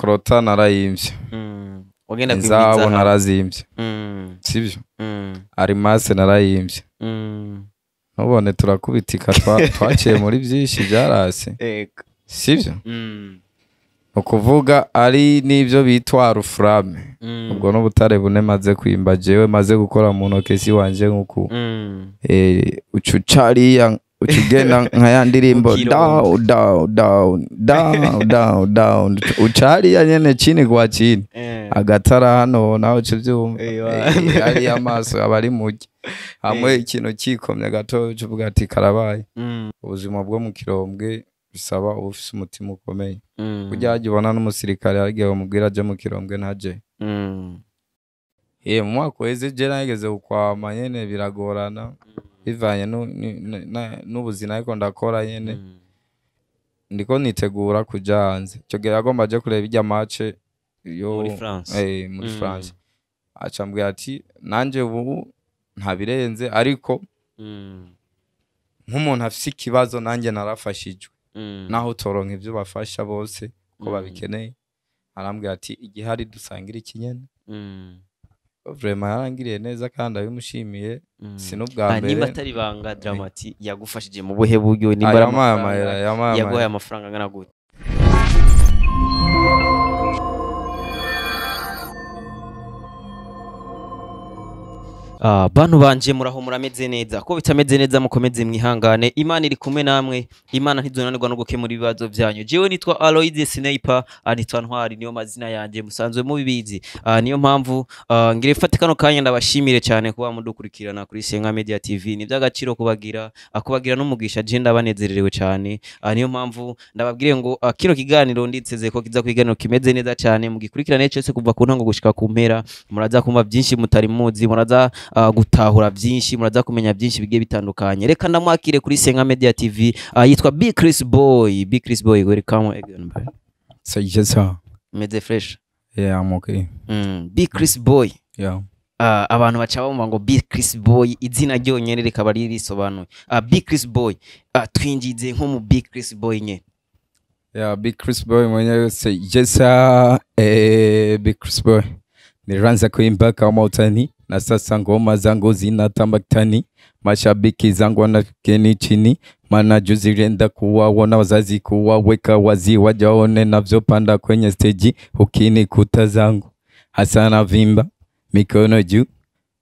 Coltan narayimvye. Wagenda inzahabu kwimbiza. Narazimvye, sivyo? Arimase narayimvye. Ntubone turakubitika, twaciye muri byinshi byarase, sivyo? Ni ukuvuga ari n'ibyo bitwa wolframe. Ubwo n'ubutare bune maze kwimba jewe, maze gukora mu ntoke si wanje nk'uku. Uca ucariya, uca ugenda nka ya ndirimbo. Ukiromba. Down down down down down down, uca hariya nyene chini kwa chini. Agatara hano nawe uca uvyumva. Hariya amaso aba ari murya hamwe ikintu kikomye gato uca uvuga ati karabaye. Ubuzima bwo mu kirombwe bisaba uba ufise umutima ukomeye. Burya hajya ubona n'umusirikare hari igihe bamubwira aje mu kirombwe ntaje. Mu mwaka uheze je nageze kukwama nyene biragorana bivanye n'ubuzima ariko ndakora nyene. Ndiko nitegura kuja hanze, ico gihe yagomba aje kureba irya match yo Muri France. Muri France, aca ambwira ati nanje ubu ntabirenze, ariko nk'umuntu afise ikibazo nanjye narafashijwe, naho utoronka ivyo bafasha bose ko babikeneye. Arambwira ati igihari dusangira ikinyene. Vraiment yarangiriye neza kandi abimushimiye. Si n'ubwa Ah, mbere. Nimba atari ibanga, Drama-T yagufashije mu buhe buryo? Ah, Nimba ari yampaye amafaranga, amahera, yampaye yaguhaye amahera. Amafaranga angana gute? Ah, bantu banje, muraho, murameze neza? Ko bitameze neza mukomeze mwihangane, Imana iri kumwe namwe, Imana ntizonanirwa no gukemura ibibazo byanyu. Jewe nitwa Aloide Sniper, nitwa Ntwari, niyo mazina yanje musanzwe mubibizi. Niyo mpamvu ngire mfate kano kanya ndabashimire cyane kuba mudukurikirana kuri Senga Media TV. Ni by'agaciro kubagira, kubagira n'umugisha, je ndabanezererewe cyane. Niyo mpamvu ndababwire ngo kino kiganiro nditseze ko kiza kwiganiro kimeze neza cyane, mugikurikirane cyose kuva ku ntango gushika ku mpera. Muraza kumva byinshi mutari muzi, muraza gutahura byinshi, muraza kumenya byinshi bigiye bitandukanye. Reka ndamwakire kuri Senga Media TV, yitwa Big Chris Boy. Big Chris Boy, welcome again, bro. So, yes, sir. Meze fresh? Yeah, I'm okay. Big Chris Boy. Yeah. Abantu baca bumva ngo Big Chris Boy, izina ryonyene rikaba ririsobanuye. Big Chris Boy, twinjize nko mu Big Chris Boy nye. Yeah, Big Chris Boy mwenyewe say yes sir. Big Chris Boy. Nilianza kuimba kama utani na sasa ngoma zangu zinatamba kitani, mashabiki zangu wanakeni chini, maana juzi renda kuwaona wazazi kuwaweka wazi wajaone navyopanda kwenye steji, ukinikuta zangu hasa na vimba mikono juu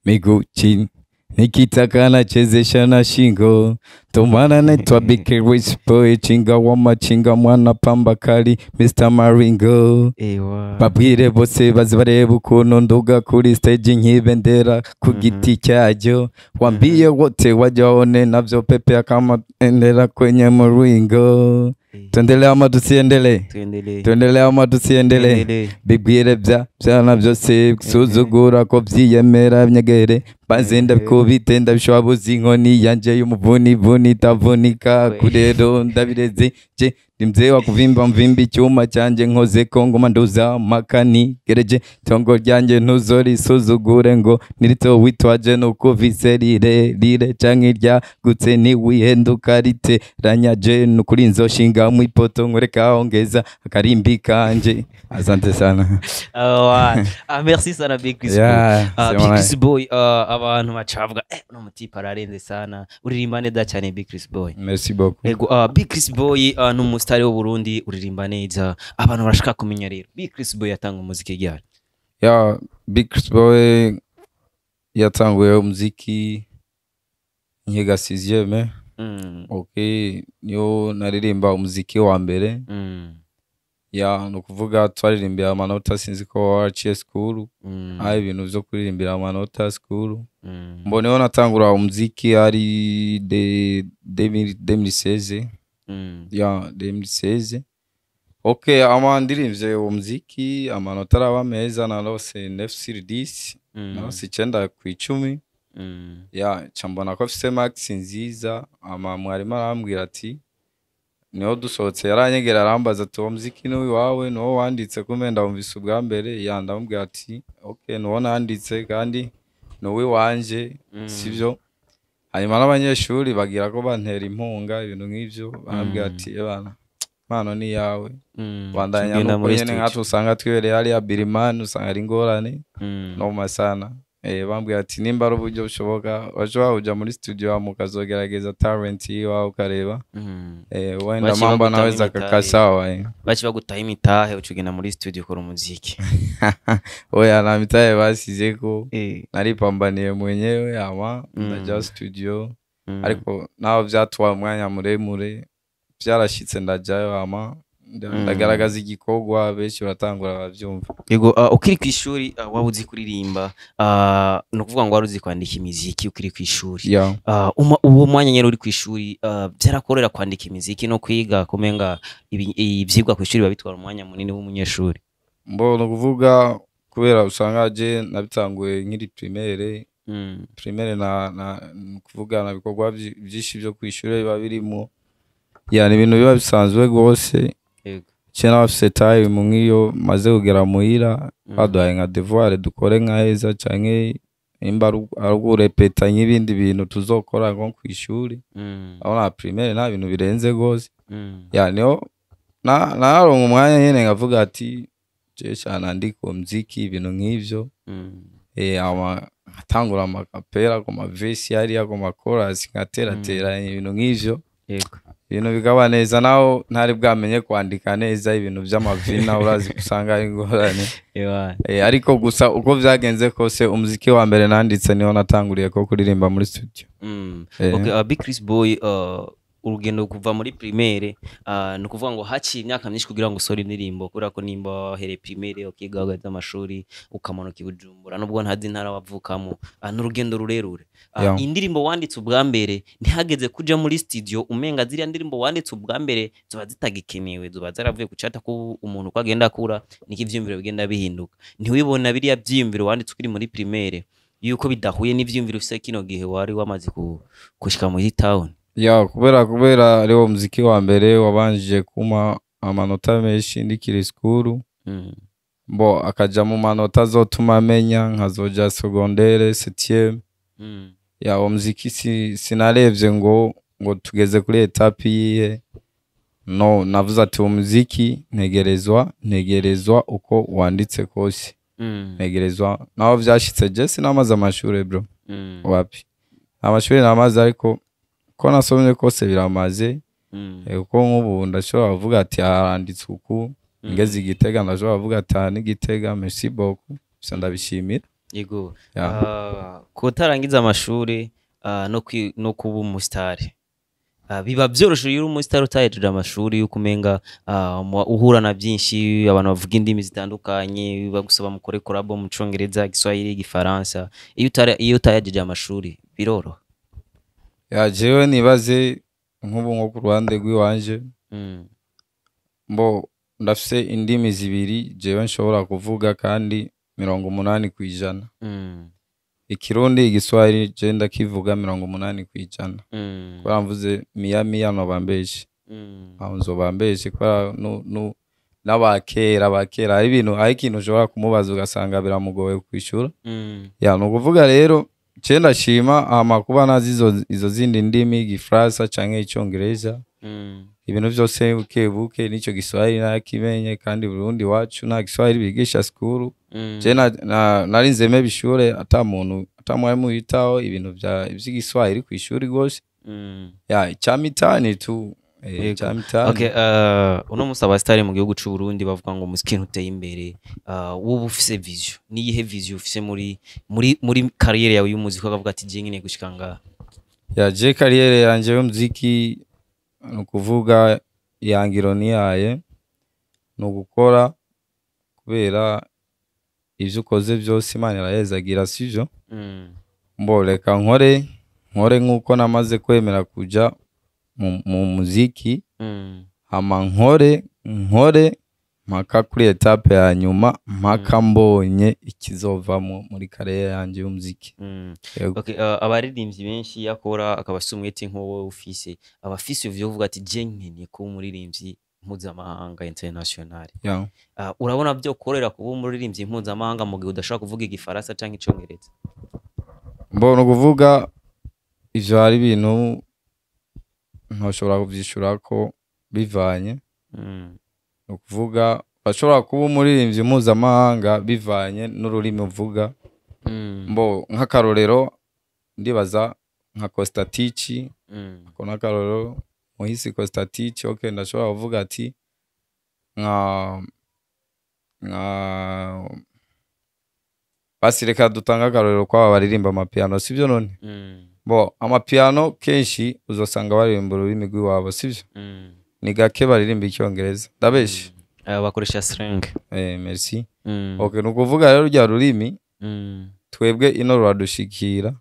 miguu chini, nikitaka nachezesha na shingo, ndo naitwa Big Chris Boy, chinga wa machinga, mwana pamba kali, Mr Maringo. Ewa. Babwire bose baze bareba ukuntu nduga kuri stage nk'ibendera ku giti cyaryo, wambie wote wajaone navyopepea kama endera kwenye muringo. Tuendelee ama tusiendelee? Tuendelee. Tuendelee ama tusiendelee? Tuendelee. Bibwire bya byana byose gusuzugura ko byiyemera nyegere mbanze ndabikubite ndabishabuza inkoni yanje y'umuvuni vuni itavunika kurero ndabireze je ndi mzee wa kuvimba mvimba icyuma cyanjye nkoze ko ngoma nduza makani gereje tongo ryanjye ntuzorisuzugure ngo nirito witwaje nuko vise rire rire canke ryagutse niwihenduka riteranya je nukuri nzoshinga mu ipoto nkureka ongeza akarimbi kanje. Asante sana. Ah, merci sana Big Chris Boy. Yeah, Big c'est Chris Boy, abantu bacavuga no mutipe ararenze sana, uririmba neza cyane Big Chris Boy. Merci beaucoup. Ego, Big Chris Boy ni umusitari w'u Burundi, uririmba neza. Abantu barashaka kumenya rero, Big Chris Boy yatanga umuziki ryari? Yeah, Big Chris Boy yatanguye umuziki nkiga sixième. Okay, niyo naririmba umuziki wa mbere. Ya, ni ukuvuga twaririmbira amanota, sinzi ko waraciye school. Ari ibintu vyo kuririmbira amanota school. Mboneho natangura umuziki ari de 2016. Ya, 2016. Okay, ama ndirimvye uwo muziki amanota araba meza, narose 9 sur 10. Narose 9/10. Ya, ca mbona ko afise max nziza, ama mwarimu arambwira ati niho dusohotse yaranyegera arambaza ati uwo muziki ni uwawe, niwo wanditse, kumbe ndawumvise ubwa mbere? Ya, ndamubwira ati okay, niwo nanditse kandi ni uw'iwanje. Sivyo? Hanyuma n'abanyeshuri bagira ko bantera impunga ibintu nk'ivyo, barambwira ati ebana Impano ni yawe. Bandanya. Tugenda Nuko muri nyene studio. Nkatwe usanga twibereye hariya Birimani, usanga ari ingorane. Noma sana. Bambwiye ati nimba ari uburyo bushoboka, washobora kuja muri studio hama ukazogerageza talent yiwawe, ukareba. Wenda Baciye mambo bagutamo anaweza imitahe. kakaa sawa. Baci bagutaha imitahe, uca ugenda muri studio ukora umuziki. Oya, nta mitahe basizeko. Naripambaniye mwenyewe, ama ndaja studio. Ariko naho vyatwaye umwanya muremure, vyarashitse, ndajayo, hama ndagaragaza igikorwa, benshi baratangura bavyumva. Yego, ukiri ku ishuri, waba uzi kuririmba, ni ukuvuga ngo wari uzi kwandika imiziki ukiri ku ishuri? Yeah. Uwo mwanya nyene uri ku ishuri, vyarakorera kwandika imiziki no kwiga, kumenga ivyigwa ku ishuri biba bitwara umwanya munini w'umunyeshuri? Mbo ni ukuvuga kubera usanga je nabitanguye nkiri primaire. Primaire na ni ukuvuga na bikorwa vyinshi vyo kw'ishure biba birimo, yani ibintu biba bisanzwe rwose. Ce nabafise time nk'iyo maze kugera muhira, baduhaye nka devoir dukore nka heza, canke nimba ari ukurepeta nk'ibindi bintu tuzokora nko kw'ishuri. Aho na primaire nta bintu birenze rwose. Ya, niho naronka umwanya nyene nkavuga ati je sha nandika umuziki, ibintu nk'ivyo. Ama nkatangura ama acapella ku ma verse hariya, ku ma chorus, nkaterateranya ibintu nk'ivyo. Ibintu bikaba neza, naho ntari bwamenye kwandika neza ibintu vy'amavina, urazi usanga ari ingorane. Ariko gusa uko vyagenze kose, umuziki wa mbere nanditse niho natanguriye ko kuririmba muri studio. Okay, Big Chris Boy, urugendo kuva muri primaire, ni ukuvuga ngo haciye imyaka myinshi kugira ngo usore indirimbo, kubera ko nimba wahereye primaire ukiga, ugaheza amashuri, ukamanuka i Bujumbura, nubwo ntazi intara wavukamo, ni urugendo rurerure. Indirimbo wanditse ubwa mbere, ntihageze kuja muri studio umenga ziriya ndirimbo wanditse ubwa mbere ziba zitagikenewe, ziba zaravuye ku cata, ko umuntu uko agenda akura niko ivyiyumviro bigenda bihinduka? Ntiwibona biriya vyiyumviro wanditse ukiri muri primaire yuko bidahuye n'ivyiyumviro ufise kino gihe wari wamaze gushika muri town? Ya, kubera ariwo muziki wa mbere wabanjije kuma amanota menshi ndikiri school. Bo akaja mu manota azotuma amenya nkazoja secondaire septième. Ya, uwo muziki sinarebye ngo tugeze kuri étape yihe. No navuze ati uwo muziki ntegerezwa uko wanditse kose. Ntegerezwa, naho vyashitse je sinamaze amashure, bro. Wapi, amashuri namaze, ariko ko nasomye kose biramaze. Kuko nk'ubu ndashobora kuvuga ati haranditse uku, ngeze igitega ndashobora kuvuga ati aha ni Gitega, merci beaucoup, gusa ndabishimira. Yego. Ya. Kutarangiza amashuri, no kuba umusitari, biba vyoroshe iyo uri umusitari utahejeje amashuri, yuko umenga uhura na byinshi, abantu bavuga indimi zitandukanye, bagusaba mukore collabo mu Congereza, Igiswahili, Igifaransa. Iyo utahejeje amashuri biroroha? Ya, jewe nibaze nk'ubu nko ku ruhande rw'iwanje, mbo ndafise indimi zibiri jewe nshobora kuvuga kandi 80%. Ikirundi, Igiswahili, je ndakivuga 80%. Kubera mvuze mia mia noba mbeshe. Aho nzoba mbeshe, kubera n'abakera bakera hari ibintu, hari ikintu ushobora kumubaza ugasanga biramugoye kwishura. Ya, ni ukuvuga rero je ndashima hama kuba nazi izo zindi ndimi, Igifaransa canke Icongereza. Ibintu vyose buke buke, n'ico Giswahili narakimenye, kandi Burundi wacu nta Giswahili bigisha school. Je narinze mpeba ishure ata muntu, ata mwarimu yitaho ibintu vya ivy'igiswahili kw'ishuri gose. Ya, icamitani tu. Icamitani. Okay, uno musi abasitari mu gihugu c'u Burundi bavuga ngo umuziki ntuteye imbere. Wowe ufise vision, niyihe vision ufise muri carrière yawe y'umuziki, ukavuga ati je nkeneye gushika ngaha? Ya, je carrière yanje y'umuziki, ni ukuvuga ihangiro nihaye ni ugukora, kubera ivyo ukoze vyose Imana irahezagira, sivyo? Mbo reka nkore nk'uko namaze kwemera kuja mu muziki. Hama nkore mpaka kuri étape ya nyuma, mpaka mbonye ikizovamo muri carrière yanje y'umuziki. Yego. Okay, abaririmbyi benshi yakora akaba afise umwete nk'uwo ufise, aba afise ivyo uvuga ati je nkeneye kuba umuririmbyi mpuzamahanga, international. Urabona vyo korera kuba umuririmbyi mpuzamahanga mu gihe udashobora kuvuga Igifaransa canke Icongereza? Mbona ukuvuga ivyo hari ibintu ntoshobora kuvyishurako bivanye Ni ukuvuga bashobora kuba umuririmbyi mpuzamahanga bivanye n'ururimi uvuga. Mbo nk'akarorero ndibaza nka Costatici. Ako n'akarorero, muhisi Costatici. Okay, ndashobora kuvuga ati nka basi reka dutange akarorero kw'aba baririmba amapiano, sibyo none? Bo amapiano kenshi uzosanga baririmba ururimi rw'iwabo, sibyo? Ni gake baririmba icyongereza, ndabeshe? Bakoresha slang. Eh, merci. Okay, ni ukuvuga rero rya rurimi twebwe ino ruradushikira.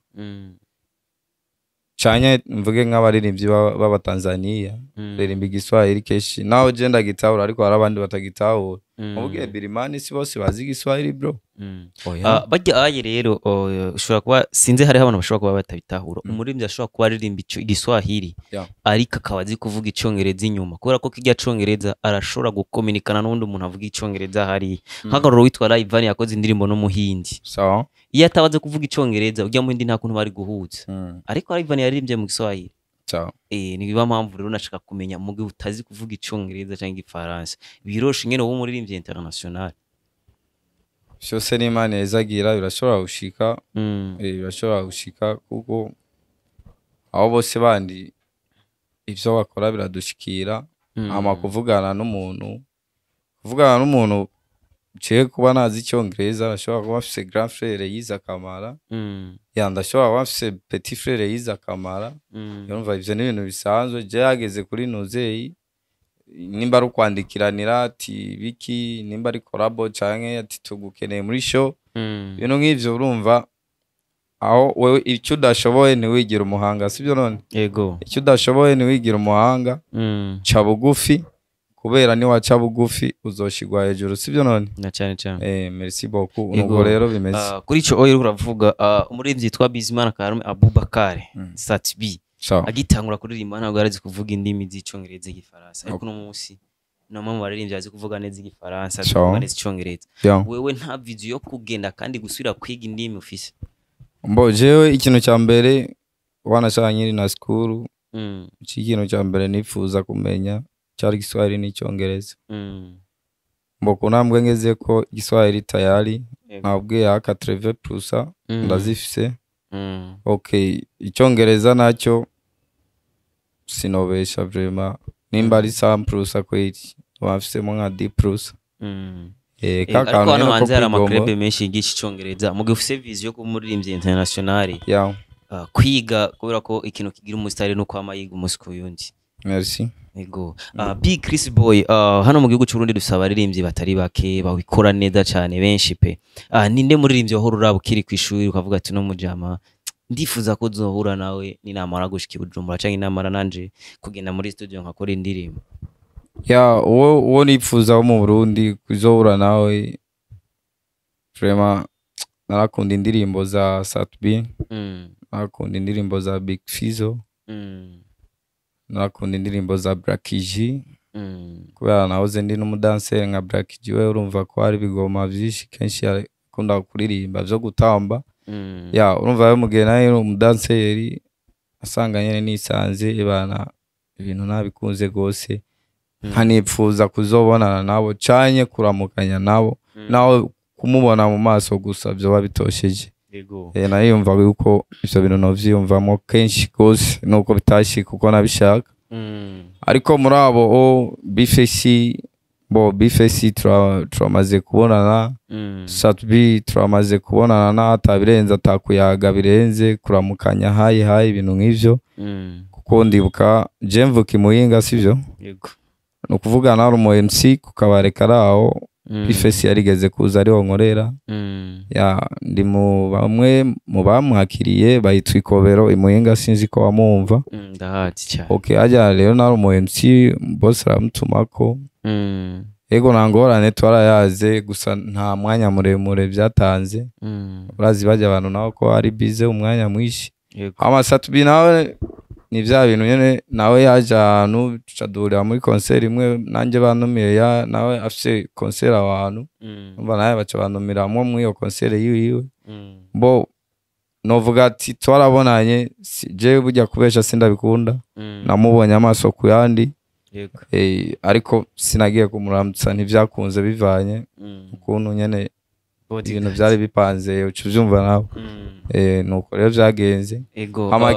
Canye mvuge nk'abaririmbyi b'abatanzaniya baririmba igiswahili kenshi, naho je ndagitahura, ariko hari abandi batagitahura. Mubwiye Birimani, si bose bazi igiswahili, bro. Oya. Barya aye rero, oh, ushobora kuba sinzi, hariho abantu bashobora kuba batabitahura. Umuririmbyi ashobora kuba aririmba igiswahili ariko akaba azi kuvuga icongereza inyuma, kubera ko kirya congereza arashobora gukominikana n'uwundi muntu avuga icongereza hariya. Nk'akarorero witwa Rayvanny yakoze indirimbo n'umuhindi. Sawa. Iyo atabaze kuvuga icongereza, urya muhindi nta kuntu bari guhuza. Ariko Rayvanny yaririmbye mu Giswahili. Sawa. Niyo mpamvu rero nashaka kumenya, mu gihe utazi kuvuga icongereza cyangwa igifaransa, biroshe ingene wowe umuririmbyi international? Vyose n'Imana izagira, birashobora gushika. Birashobora gushika kuko abo bose bandi ivyo bakora biradushikira. Hama kuvugana n'umuntu ciye kuba nazi icyongereza, ndashobora kuba mfise grand frère yize akamara, ya ndashobora kuba mfise petit frère yize akamara. Urumva ivyo ni ibintu bisanzwe. Je hageze kuri nuzeyi, nimba ari ukwandikiranira ati biki, nimba ari collabo canke ati tugukeneye muri show, ibintu nk'ivyo. Urumva aho wewe icyo udashoboye ntiwigira umuhanga, sibyo none? Yego. Icyo udashoboye ntiwigira umuhanga. Ca bugufi, kubera niwaca bugufi uzoshigwa hejuru, sibyo none? Na cyane cyane. Merci beaucoup. Yego. Nuko rero bimeze. Kuri ico oyo uravuga, umuririmbyi yitwa Bizimana Karume Abubakar Sat B Sawa. agitangura kuririmba ntabwo yarazi kuvuga indimi z'icongereza, igifaransa, ariko uno munsi ni umwe mu baririmbyi bazi kuvuga neza igifaransa, azi Sawa. kuvuga neza icongereza. Wewe nta vision yo kugenda kandi gusubira kwiga indimi ufise? Mbo jewe ikintu cya mbere wanashaka nkiri na school, ikintu cya mbere nifuza kumenya cyari Igiswahili n'icyongereza. Mbo ku ntambwe ngeze ko Igiswahili tayari nabwiye ya 80% ndazifise. Okay, icyongereza nacyo sinobesha, vraiment nimba ari 100% kweli wafisemo nka 10%. Ka ariko kantu hano nyene ko hanze hari kwigomba. ama club menshi yigisha icongereza. Mu gihe ufise vision yo kuba umuririmbyi international, kwiga, kubera ko ikintu kigira umusitari ni uko ama yiga umunsi ku yundi. Merci. Ego. Big Chris Boy, hano mu gihugu cy'u Burundi dufise abaririmbyi batari bake babikora neza cyane, benshi pe. Ninde muririmbyi wahora uraba ukiri ku ishuri ukavuga ati no mujama ndifuza ko zohura nawe ninamara gushika i Bujumbura canke ninamara nanje kugenda muri studio nkakora indirimbo? Ya, uwo nipfuza wo mu Burundi kuzohura nawe, vraiment narakunda indirimbo za Sat-B, narakunda indirimbo za Big Fizzo, narakunda indirimbo za Black G, kubera nahoze ndi n'umudanseri nka Black G. We urumva ko hari ibigoma vyinshi kenshi yakunda kuririmba vyo gutamba. Ya, urumva rero mu gihe nawe uri umudanseri asanga nyene nisanze ibana ibintu nabikunze gose, nkanipfuza kuzobonana nabo canke kuramukanya nabo, nawe kumubona mu maso gusa vyoba bitosheje. Yego. Nariyumva yuko ivyo bintu novyiyumvamo kenshi gose, nuko bitashika uko nabishaka. Ariko muri abo o B-Face, bo B-Face turamaze kubonana. Sat-B turamaze kubonana, na atabirenze, atakuyaga birenze kuramukanya, hayi hayi, ibintu nk'ivyo. Kuko ndibuka je mvuka i Muyinga, sivyo? Yego. Ni ukuvuga nari umu MC ku kabare kari aho. B-Face yarigeze kuza ariho nkorera. Ya, ndi mu bamwe mu bamwakiriye, bayitwa Ikobero i Muyinga, sinzi ko wamumva. Ndahazi cyane. Okay, hajya rero nari umu MC, boss aramutumako. Ego, nta ngorane, twarayaze gusa nta mwanya muremure byatanze. Urazi bajya abantu nabo ko ari bize umwanya mwinshi. Yego. Ama Sat-B nawe ni vya bintu nyene, nawe yaje ahantu tuca duhurira muri concert imwe, nanjye bantumiye, ya nawe afise concert aho hantu. Umva nawe baca bantumiramwo muri iyo concert yiwiwe. Bo novuga ati twarabonanye, jewe burya kubesha sindabikunda. Namubonye amaso ku yandi. Ariko sinagiye kumuramutsa, ntivyakunze bivanye ukuntu nyene ibintu vyari bipanze, uca uvyumva nawe. Nuko rero vyagenze. Hama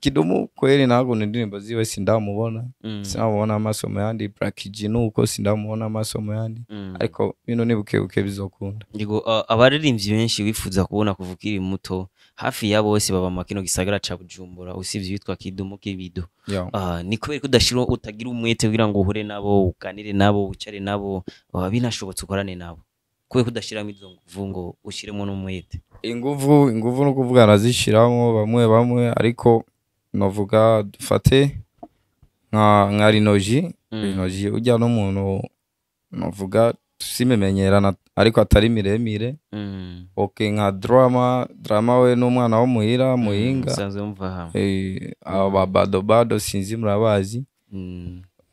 Kidumu kweli ntabwo indirimbo ziwe sindamubona, sindamubona amaso mu yandi. Black G nuko sindamubona amaso mu yandi, ariko bino ni bukebuke bizokunda. Yego, abaririmbyi benshi wifuza kubona kuva ukiri muto, hafi ya bose baba mu kino gisagara ca Bujumbura, usivye uwitwa Kidumu Kibido. Ni kubera ko udashira, utagira umwete kugira ngo uhure nabo, uganire nabo, wicare nabo, binashobotse ukorane nabo? Kubera ko udashiramo izo nguvu ngo ushiremo n'umwete? Inguvu no kuvuga narazishiramo bamwe bamwe, ariko novuga dufate nka Rinoji. Rinoji ujya n'umuntu novuga tusimemenyerana, ariko atari miremire. Okay, nka Drama we n'umwana wo muhira Muhinga. Usanzwe mva hamwe. Aba ba Bado Bado sinzi murabazi.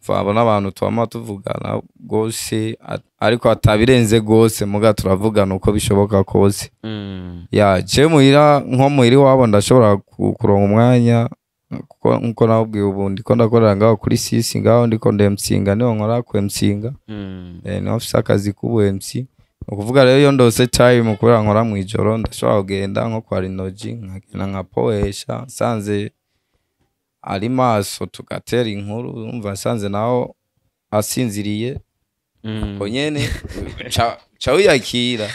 Abo n'abantu twama tuvugana gose, ariko atabirenze gose, muga turavugana uko bishoboka kose. Ya je muhira, nko muhira iwabo ndashobora kuronka umwanya, kuko nkuko nababwiye ubu ndiko ndakorera ngaho kuri sisi, ngaho ndiko ndemsinga, niho nkora ku msinga. Niho mfise akazi k'ubu MC. Ni ukuvuga rero iyo ndose time, kubera nkora mw'ijoro, ndashobora kugenda nko kwa Rinoji, nkagenda nkapoesha, nsanze ari maso tugatera inkuru, umva nsanze naho asinziriye, ko nyene ca wiyakira.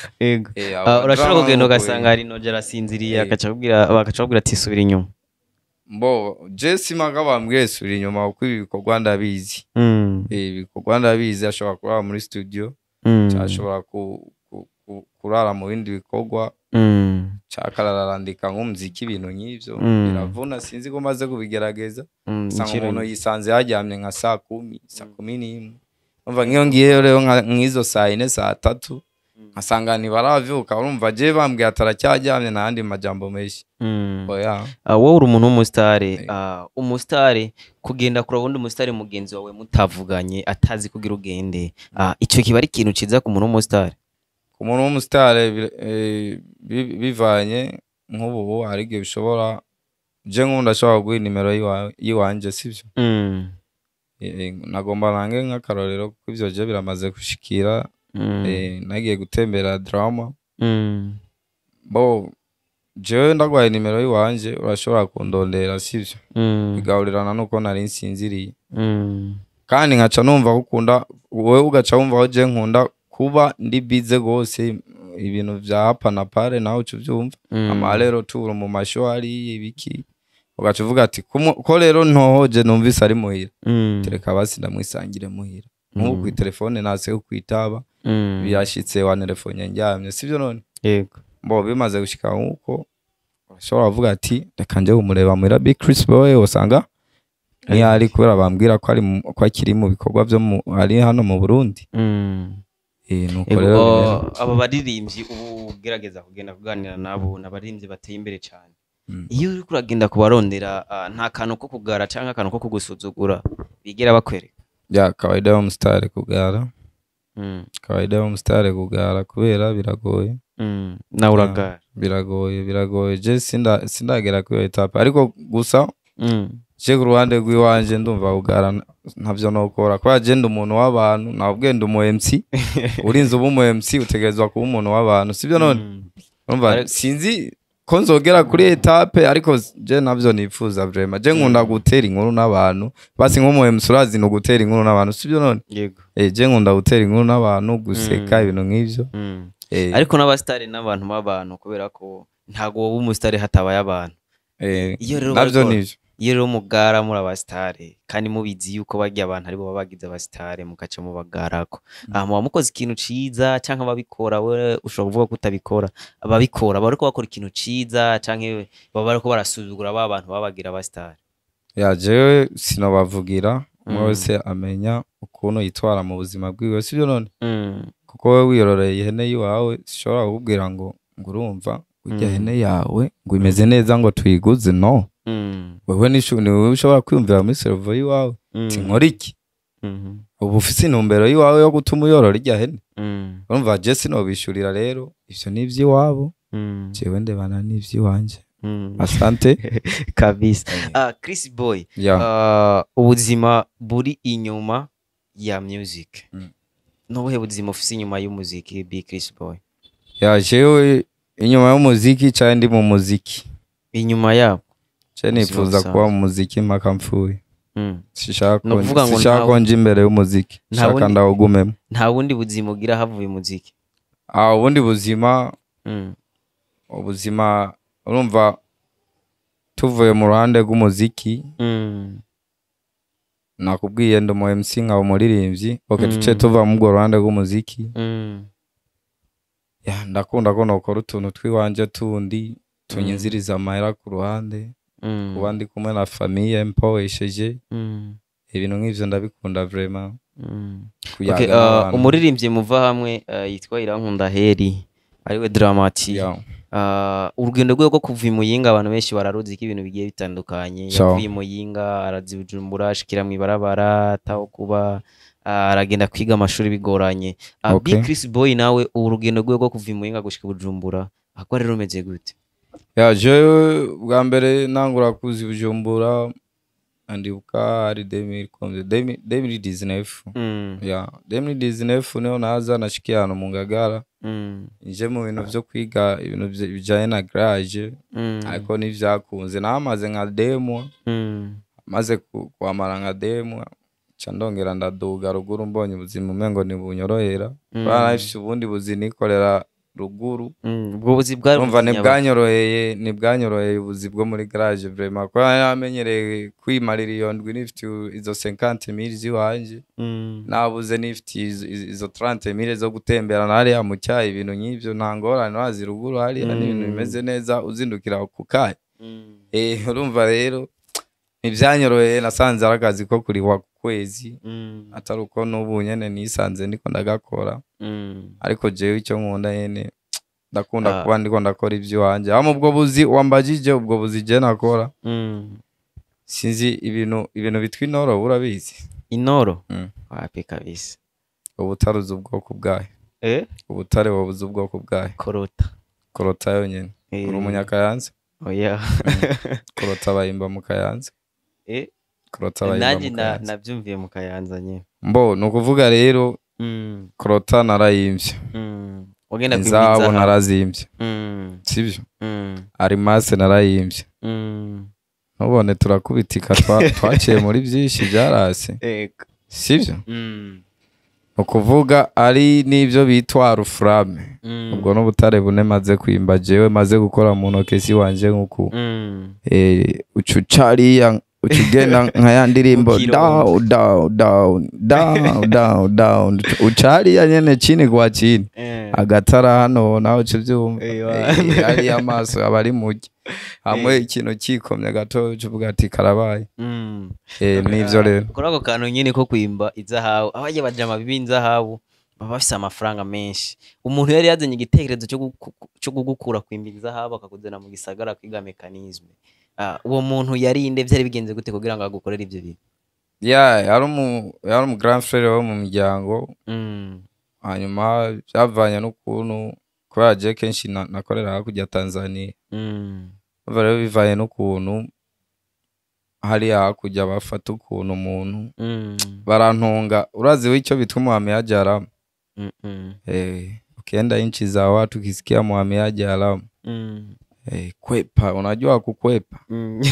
Aba Urashobora drama kugenda nuko ugasanga hari Noje arasinziriye, bakaca bakubwira ati subira inyuma. Mbo je simaga bambwiye subira inyuma, kuko ibi bikorwa ndabizi. Ibikorwa ndabizi, ashobora kurara muri studio, ashobora kurara mu bindi bikorwa, cakararandika nk'umuziki, ibintu nk'ivyo. Biravuna, sinzi ko maze kubigerageza. Usanga Inciro umuntu yisanze yaryamye nka saa 10, saa 11. Umva nk'iyo ngiyeyo rero nk'izo saa 4, saa 3, nkasanga ntibaravyuka, urumva je bambwiye ataracyaryamye, nta yandi majambo menshi. Oya. Wowe uri umuntu w'umusitari, umusitari kugenda kuraba undi umusitari mugenzi wawe mutavuganye, atazi kugira ugende, ico kiba ari ikintu ciza ku muntu w'umusitari? Ku muntu w'umusitari bivanye nk'ubu hari igihe bishobora, je nk'ubu ndashobora kuguha inimero yiwanje, sivyo? Nagomba nange nk'akarorero, kuko ivyo je biramaze gushikira. Nagiye gutembera Drama. Bo jewe ndagwaye nimero yiwanje, urashobora kundondera, sivyo? Bigahurirana nuko nari nsinziriye, kandi nkaca numva ko ukunda, wowe ugaca wumva ko je nkunda kuba ndi bize gose, ibintu vya hapa na pale, nawe uca uvyumva. Amarero turo mu masho hariya ibiki, ugaca uvuga ati ko rero ntohoje numvise ari muhira, tereka basi ndamwisangire muhira. Nk'ubu kw'itelefone nase kukwitaba, birashitse wantelefone ndyamye, sivyo none? Yego. Mbo bimaze gushika nkuko urashobora kuvuga ati reka nje kumureba muhira Big Chris Boy, usanga niyo ari, kubera bambwira ko ari ko akiri mu bikorwa vyo mu ari hano mu Burundi. Nuko Ego, rero bimeze. Aba baririmbyi ubu ugerageza kugenda kuganira nabo, ni abaririmbyi bateye imbere cyane. Iyo uriko uragenda kubarondera, nta kantu ko kugara canke akantu ko kugusuzugura bigera bakwereka? Ya kawaida yo mstari kugara. Kawaida yo mstari kugara, kubera biragoye. Nawe uragara? Biragoye, biragoye. Je sindagera kuri iyo étape, ariko gusa je ku ruhande rw'iwanje ndumva kugara ntavyo nokora, kubera je ndi umuntu w'abantu. Nabwiye ndi umu MC, urinze uba umu MC utegerezwa kuba umuntu w'abantu, sibyo none? Urumva, sinzi ko nzogera kuri étape, ariko je navyo nifuza vraiment. Je nkunda gutera inkuru n'abantu, basi nk'umu MC urazi ni ugutera inkuru n'abantu, sibyo none? Yego. Je nkunda gutera inkuru n'abantu, guseka, ibintu nk'ivyo. Ariko n'abasitari n'abantu b'abantu, kubera ko ntago woba umusitari hatabaye abantu. Iyo rero Navyo nivyo. Iyo rero mugara muri abasitari kandi mubizi yuko barya abantu aribo baba bagize abasitari, mugaca mubagarako, muba mukoze ikintu ciza canke ababikora, wewe ushobora kuvuga ko utabikora, ababikora bariko bakora ikintu ciza canke baba bariko barasuzugura ba bantu babagira abasitari? Ya, jewe sinobavugira, umwe wese amenya ukuntu yitwara mu buzima bwiwe, sibyo none? Kuko wowe wiyororeye ihene yiwawe, sishobora kukubwira ngo urumva urya hene yawe ngo imeze neza ngo tuyiguze, no. Wewe ni wewe ushobora kwiyumvira muri cerveau yiwawe ati nkora iki. Uba ufise intumbero yiwawe yo gutuma uyorora irya hene. Urumva je sinobishurira rero, ivyo ni ivy'iwabo. Jewe ndebana n'ivy'iwanje. Asante. Kabisa. Chris Boy, ubuzima buri inyuma ya music, nubuhe buzima ufise inyuma y'umuziki, Big Chris Boy? Ya, jewe inyuma y'umuziki cyane ndi mu muziki. Inyuma yabo. Je Ubuzima nifuza busanzwe. kuba mu muziki mpaka mpfuye. Sishaka Ni ukuvuga ngo sishaka ko nja imbere y'umuziki, shaka ndawugumemo. Nta bundi buzima ugira havuye umuziki? Ah, ubundi buzima, ubuzima urumva tuvuye mu ruhande rw'umuziki, nakubwiye ndi umu MC, nkaba umuririmbyi. Okay, tuce tuva mu ubwo ruhande rw'umuziki. Ya, ndakunda ko nokora utuntu tw'iwanje tundi tunyinziriza amahera ku ruhande, kuba ndi kumwe na famille mpowesheje, ibintu nk'ivyo ndabikunda vraiment, kuyaga Okay, n'abantu. umuririmbyi muva hamwe yitwa Irankunda Heri, ariwe Dramati. Urugendo rwe rwo kuva i Muyinga, abantu benshi bararuzi ko ibintu bigiye bitandukanye. Yavuye i Muyinga araza i Bujumbura, ashikira mw'ibarabara ataho kuba, aragenda kwiga amashuri bigoranye. Big Chris Boy nawe, urugendo rwe rwo kuva i Muyinga gushika i Bujumbura akora rero rumeze gute? Ya, jewe bwa mbere nangura kuza i Bujumbura, ndibuka hari 2019. Ya, 2019 niho naza, nashikiye ahantu mu Ngagara, nje mu bintu vyo kwiga ibintu bijanye na garage, ariko ntivyakunze. Nahamaze nka 2 mois. Maze kuhamara nka 2 mois, ca ndongera ndaduga ruguru, mbonye ubuzima umengo ntibunyorohera. Kubera nahifise ubundi buzi nikorera ruguru. Ubwo buzi bwari Urumva buzi nyabaki? Ntibwanyoroheye ubuzi bwo muri garage vraiment, kubera nari namenyereye kwimarira iyo ndwi nifitiye izo 50 mille ziwanje, nabuze nifitiye izo 30 mille zo gutembera na hariya mu cyayi, ibintu nk'ivyo nta ngorane. Wazi ruguru hariya n'ibintu bimeze neza, uzindukira ku kayi. Urumva rero ntivyanyoroheye, nasanze ari akazi ko kurihwa ku kwezi, atari uko n'ubu nyene nisanze ndiko ndagakora. Ariko jewe icyo nkunda nyene, ndakunda kuba ndiko ndakora ivy'iwanje. Hama ubwo buzi wambajije, ubwo buzi je nakora, sinzi ibintu bitwa inoro, urabizi? Inoro? Mm. Wapi kabisa. Ubutare uzi ubwoko bwayo? Eh? Ubutare wobuze ubwoko bwayo? Korota. Korota yonyene? Uri umunyakayanza? Oya. Korota bayimba mu Kayanza. Eh? Korota bayimba Nanjye mu Kayanza. Nabyumviye mu Kayanza nyine. Mbo ni ukuvuga rero, korota narayimvye. Wagenda kwimba Inzahabu inzahabu. narazimvye, sivyo? Arimase narayimvye. Ntubone turakubitika, twaciye muri byinshi byarase, Ego. sivyo? Ni ukuvuga ari n'ibyo bitwa rufurame. Ubwo n'ubutare bune maze kwimba jewe, maze gukora mu ntoke ziwanje nk'uku. Uca uca hariya, uca ugenda nka ya ndirimbo Mu down down down down down down, uca hariya nyene chini kwa chini. Agatara hano nawe uca ubyumva. Hariya amaso aba ari mugi hamwe ikintu kikomye gato uca uvuga ati karabaye. Nivyo rero. Kuri ako kantu nyine ko kwimba izahabu, abajya bajama b'inzahabu baba bafise amafaranga menshi. Umuntu yari yazanye igitekerezo cyo kugukura kwimba inzahabu akakuzana mu gisagara kwiga mécanisme, uwo muntu yari inde? Vyari bigenze gute kugira ngo agukorere ivyo bintu? Ya, yari umu grand frère wo mu miryango. Hanyuma byavanye n'ukuntu, kubera je kenshi nakorera hakurya ya Tanzania. Urumva rero bivanye n'ukuntu hariya hakurya bafata ukuntu umuntu barantunga. Urazi icyo bitwa umuhamiaji haramu? Ukienda nchi za watu ukisikia muhamiaji haramu, kwepa. Unajua kukwepa?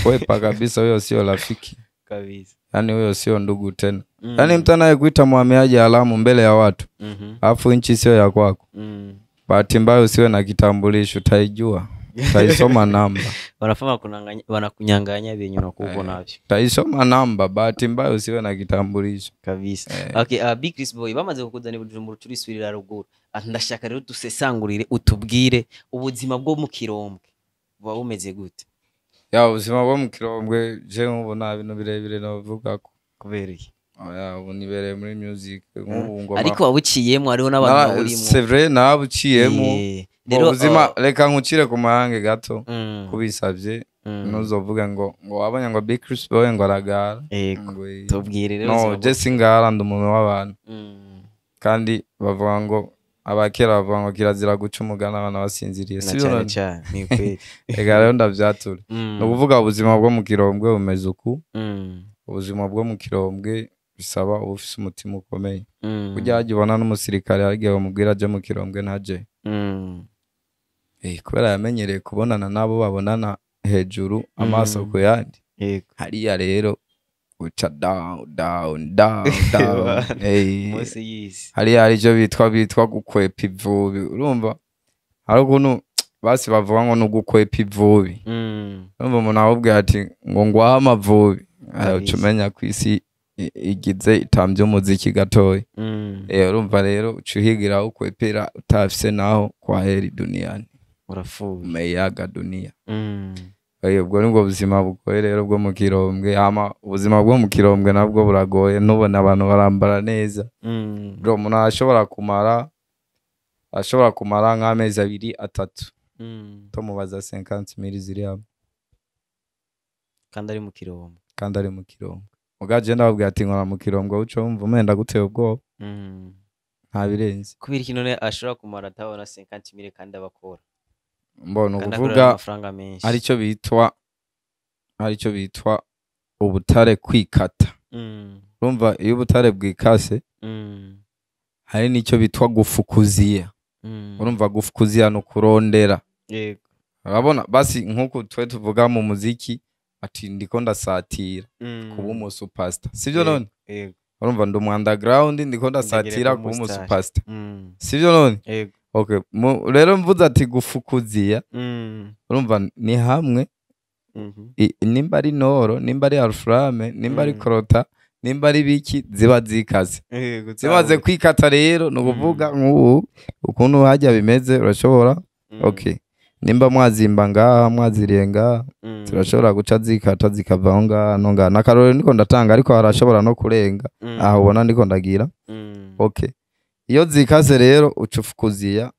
Kwepa kabisa, huyo sio rafiki. Kabisa. Yaani huyo sio ndugu tena. Yaani mtu anayekuita muhamiaji haramu mbele ya watu, alafu nchi sio ya kwako, bahati mbaya usiwe na kitambulisho, utaijua, utaisoma namba. Wanafama wanakunyang'anya vyenye unakuwa uko navyo. Utaisoma namba, bahati mbaya usiwe na kitambulisho. Kabisa. Okay, Big Chris Boy, bamaze kukuzana i Bujumbura, turisubirira ruguru. Ndashaka rero dusesangurire, utubwire ubuzima bwo mu Kirombwe buba bumeze gute? Ya, ubuzima bwo mu Kirombwe, je nk'ubu nta bintu birebire navugako. Kubera iki? Oya, ubu nibereye muri music nk'ubu ngoma. Ariko wabuciyemo, hariho n'abantu bawurimo. C'est vrai, nabuciyemo. Rero Ubuzima, reka nkucire ku mayange gato, kubisabye. Ntuzovuge ngo wabonye ngo Big Chris Boy ngo aragara. Ego. Ngo Tubwire rero no ubuzima je singara, ndi umuntu w'abantu. Kandi bavuga ngo Abakera bavuga ngo kirazira guca umugani abana basinziriye, Na sibyo? cyane None cyane, ni kweli. Reka rero ndavyature. Ni ukuvuga ubuzima bwo mu kirombwe bumeze uku. Ubuzima bwo mu kirombwe bisaba uba ufise umutima ukomeye. Burya hajya ubona n'umusirikare, hari igihe bamubwira aje mu kirombwe ntaje. Kubera yamenyereye kubonana n'abo babonana hejuru amaso ku yandi. Hariya rero uca down, down, down, down. Munsi y'isi. Hariya hari icyo bitwa gukwepa ivubi. Urumva hari ukuntu basi bavuga ngo ni ugukwepa ivubi. Urumva umuntu awubwira ati ngo ngwahe amavubi. Uca umenya ko isi igize itambye umuziki gatoya. Urumva rero uca uhigira aho ukwepera, utafise naho kwaheri duniani. Urapfuye. Umeyaga dunia. Ubwo nibwo buzima bugoye rero bwo mu kirombwe. Hama ubuzima bwo mu kirombwe nabwo buragoye, ntubona abantu barambara neza. Bro, umuntu ashobora kumara nk'amezi 2, 3 tumubaza 50 mille ziri hamwe. Kandi ari mu kirombwe. Kandi ari mu kirombwe. Muga je ndababwira ati nkora mu kirombwe, uco wumva umenda guteye ubwoba. Nta birenze. Kubera iki none ashobora kumara atabona 50 mille kandi abakora? Mbona kandi ukuvuga akorera amafaranga menshi. Aricyo bitwa ubutare kwikata. Urumva iyo ubutare bwikase, hari n'icyo bitwa gufukuziya. Urumva gufukuziya ni ukurondera. Urabona basi nk'uku twe tuvuga mu muziki ati ndiko ndasatira kuba umu superstar, sibyo? None Yego. urumva ndi umu underground, ndiko ndasatira kuba kuba umustar. umu superstar, sibyo none? Yego. Okay, rero mvuze ati gufukuziya, urumva ni hamwe nimba ari noro, nimba ari alframe, nimba ari korota, nimba ari biki, ziba zikaze. Zimaze kwikata rero, ni ukuvuga nk'ubu ukuntu hajya bimeze, urashobora okay, nimba mwazimba ngaha, mwaziriye ngaha, zirashobora guca zikata zikava aho ngaha no ngaha. N'akarorero ndiko ndatanga, ariko harashobora no kurenga aho ubona ndiko ndagira. Okay, iyo zikase rero uca ufukuziya,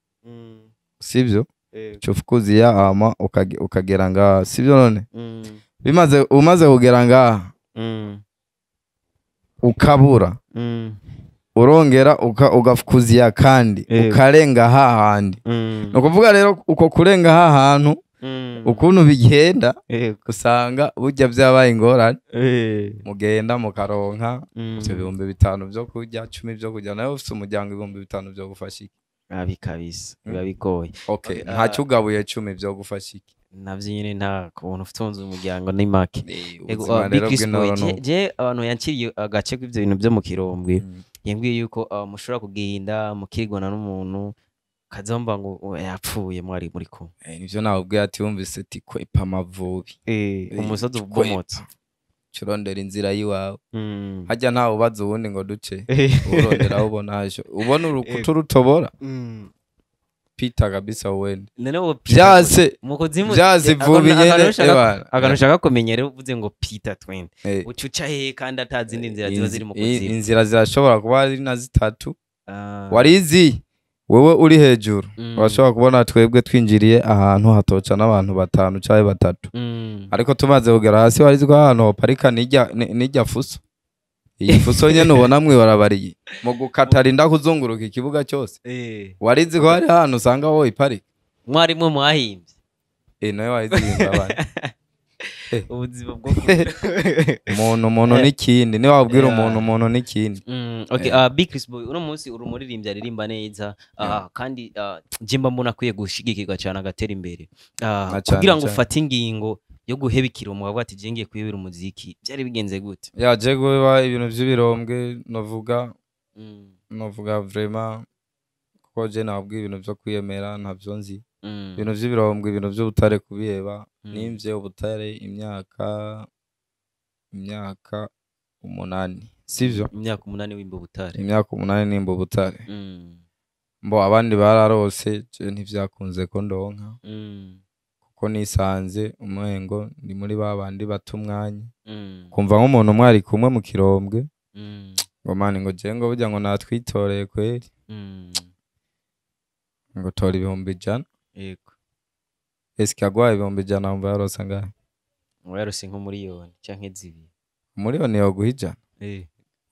sibyo? Yego. Uca ufukuziya hama ukagera ngaha, sibyo none? Bimaze, umaze kugera ngaha ukabura, urongera ugafukuziya kandi ukarenga hahandi. Ni ukuvuga rero uko kurenga hahantu, ukuntu bigenda, usanga burya byabaye ingorane. Mugenda mukaronka ivyo 5000 vyo kurya, 10 vyo kurya, nawe ufise umuryango, 5000 vyo gufasha iki? Abi kabisa, biba bigoye. Okay, Okay, ntacyo ugabuye 10 vyo gufasha iki? Navyo nyene nta kuntu utunze umuryango ni make. Ego, Ubuzima Big rero Chris Boy, bw'intoro je abantu yanciriye agace k'ivyo bintu vyo mu kirombwe, yambwiye yuko mushobora kugenda mukirigwana n'umuntu kazomba ngo yapfuye mwari muri kumwe. Nivyo nawubwiye ati wumvise ati kwepa amavubi. Umusozi kwepa. ubomotse. Curondera inzira yiwawe. Harya ntawe ubaza uwundi ngo duce, urondera aho ubona hajo, ubona urukuta urutobora, pita kabisa uwende. None wo Peter Vyase mu kuzimu vyase ivubi nyene ebana. Akantu ushaka kumenya rero, uvuze ngo Peter twende, uca uca hehe kandi atazindi nzira ziba ziri mu kuzimu? Inzira zirashobora kuba ari na zitatu. Warizi wewe uri hejuru, urashobora kubona twebwe twinjiriye ahantu hatoca n'abantu batanu canke batatu, ariko tumaze kugera hasi, warizi ko ahantu hoparika nijya fuso, iyi fuso nyene ubona mwibarabara iyi mu gukata rinda kuzunguruka ikibuga cyose. Warizi ko hari ahantu usanga wowe iparika? Mwarimwe mwahimbye. Nawe warizi abana. Ubuzima bwo Umuntu n'ikindi niba wabwira umuntu n'ikindi. Okay, Big Chris Boy, uno munsi uri umuririmbyi aririmba neza, kandi je mba mbona akwiye gushigikirwa cyane agatera imbere. Na cane Kugira ngo cane. ufate ingingo yo guheba ikirombo ukavuga ati je ngiye kuyobera umuziki, byari bigenze gute? Yaje kuba ibintu vy'ibirombwe, novuga novuga vraiment kuko je nabwiye ibintu vyo kwiyemera ntavyo nzi. Ibintu vy'ibirombwe, ibintu vy'ubutare kubiheba, nimvye ubutare imyaka 8, sivyo? Imyaka 8 wimba ubutare? Imyaka 8 nimba ubutare. Mbo abandi bararose, je ntivyakunze ko ndonka, kuko nisanze umengo ndi muri ba bandi bata umwanya, kumva nk'umuntu mwari kumwe mu kirombwe, ngo mani, ngo je ngo burya ngo natwitoreye kweri, ngo tora 100,000. Eske agwaye 100,000 wumva yarose angahe? Ngo yarose nk'umuriyoni canke zibiri. Umuriyoni yoguha 100?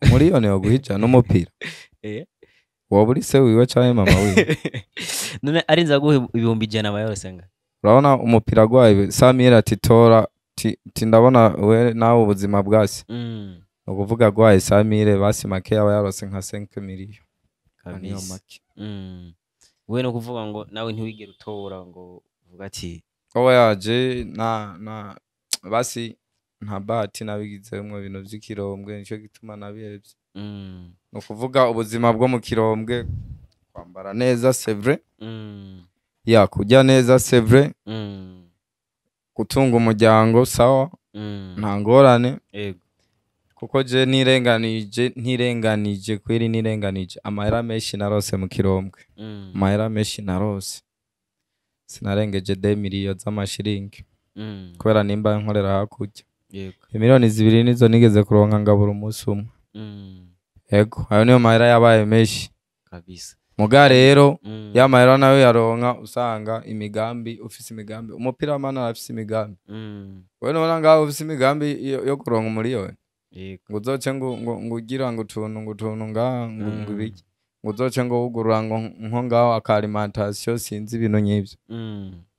Umuriyoni yoguha 100 n'umupira? Woba uri se wiwe canke mama wiwe? None arinze aguha 100,000 aba yarose nga? Urabona umupira gwaye 100,000, ati tora, ti ndabona we nawe ubuzima bwase. Ni ukuvuga gwaye 100,000, basi make aba yarose nka 5 million. Niyo make. We no kuvuga ngo nawe ntiwigere utora ngo uvuga ati Oba yaje na basi nta bahati nabigizemwo ibintu vy'ikirombwe, nico gituma nabihevye. Ni ukuvuga ubuzima bwo mu kirombwe, kwambara neza c'est vrai, ya kurya neza c'est vrai, gutunga umuryango sawa, nta ngorane. Kuko je ntirenganije kweri, nirenganije amahera menshi narose mu kirombwe, amahera menshi narose sinarengeje 2 miliyo z'amashiringi, kubera nimba nkorera hakurya, 2 miliyoni nizo nigeze kuronka ngabura umunsi umwe. Yego, ayo niyo mahera yabaye menshi. Muga rero ya mahera nayo yaronka, usanga imigambi, ufise imigambi, umupira mana arafise imigambi. Wewe nubona ngaho ufise imigambi yo kuronka umuriyoni, ngo uzoce ngo ugira ngo utuntu ngaha ngo ibiki, ngo uzoce ngo wugurura ngo nko ngaho aka alimentation, sinzi, ibintu nk'ivyo.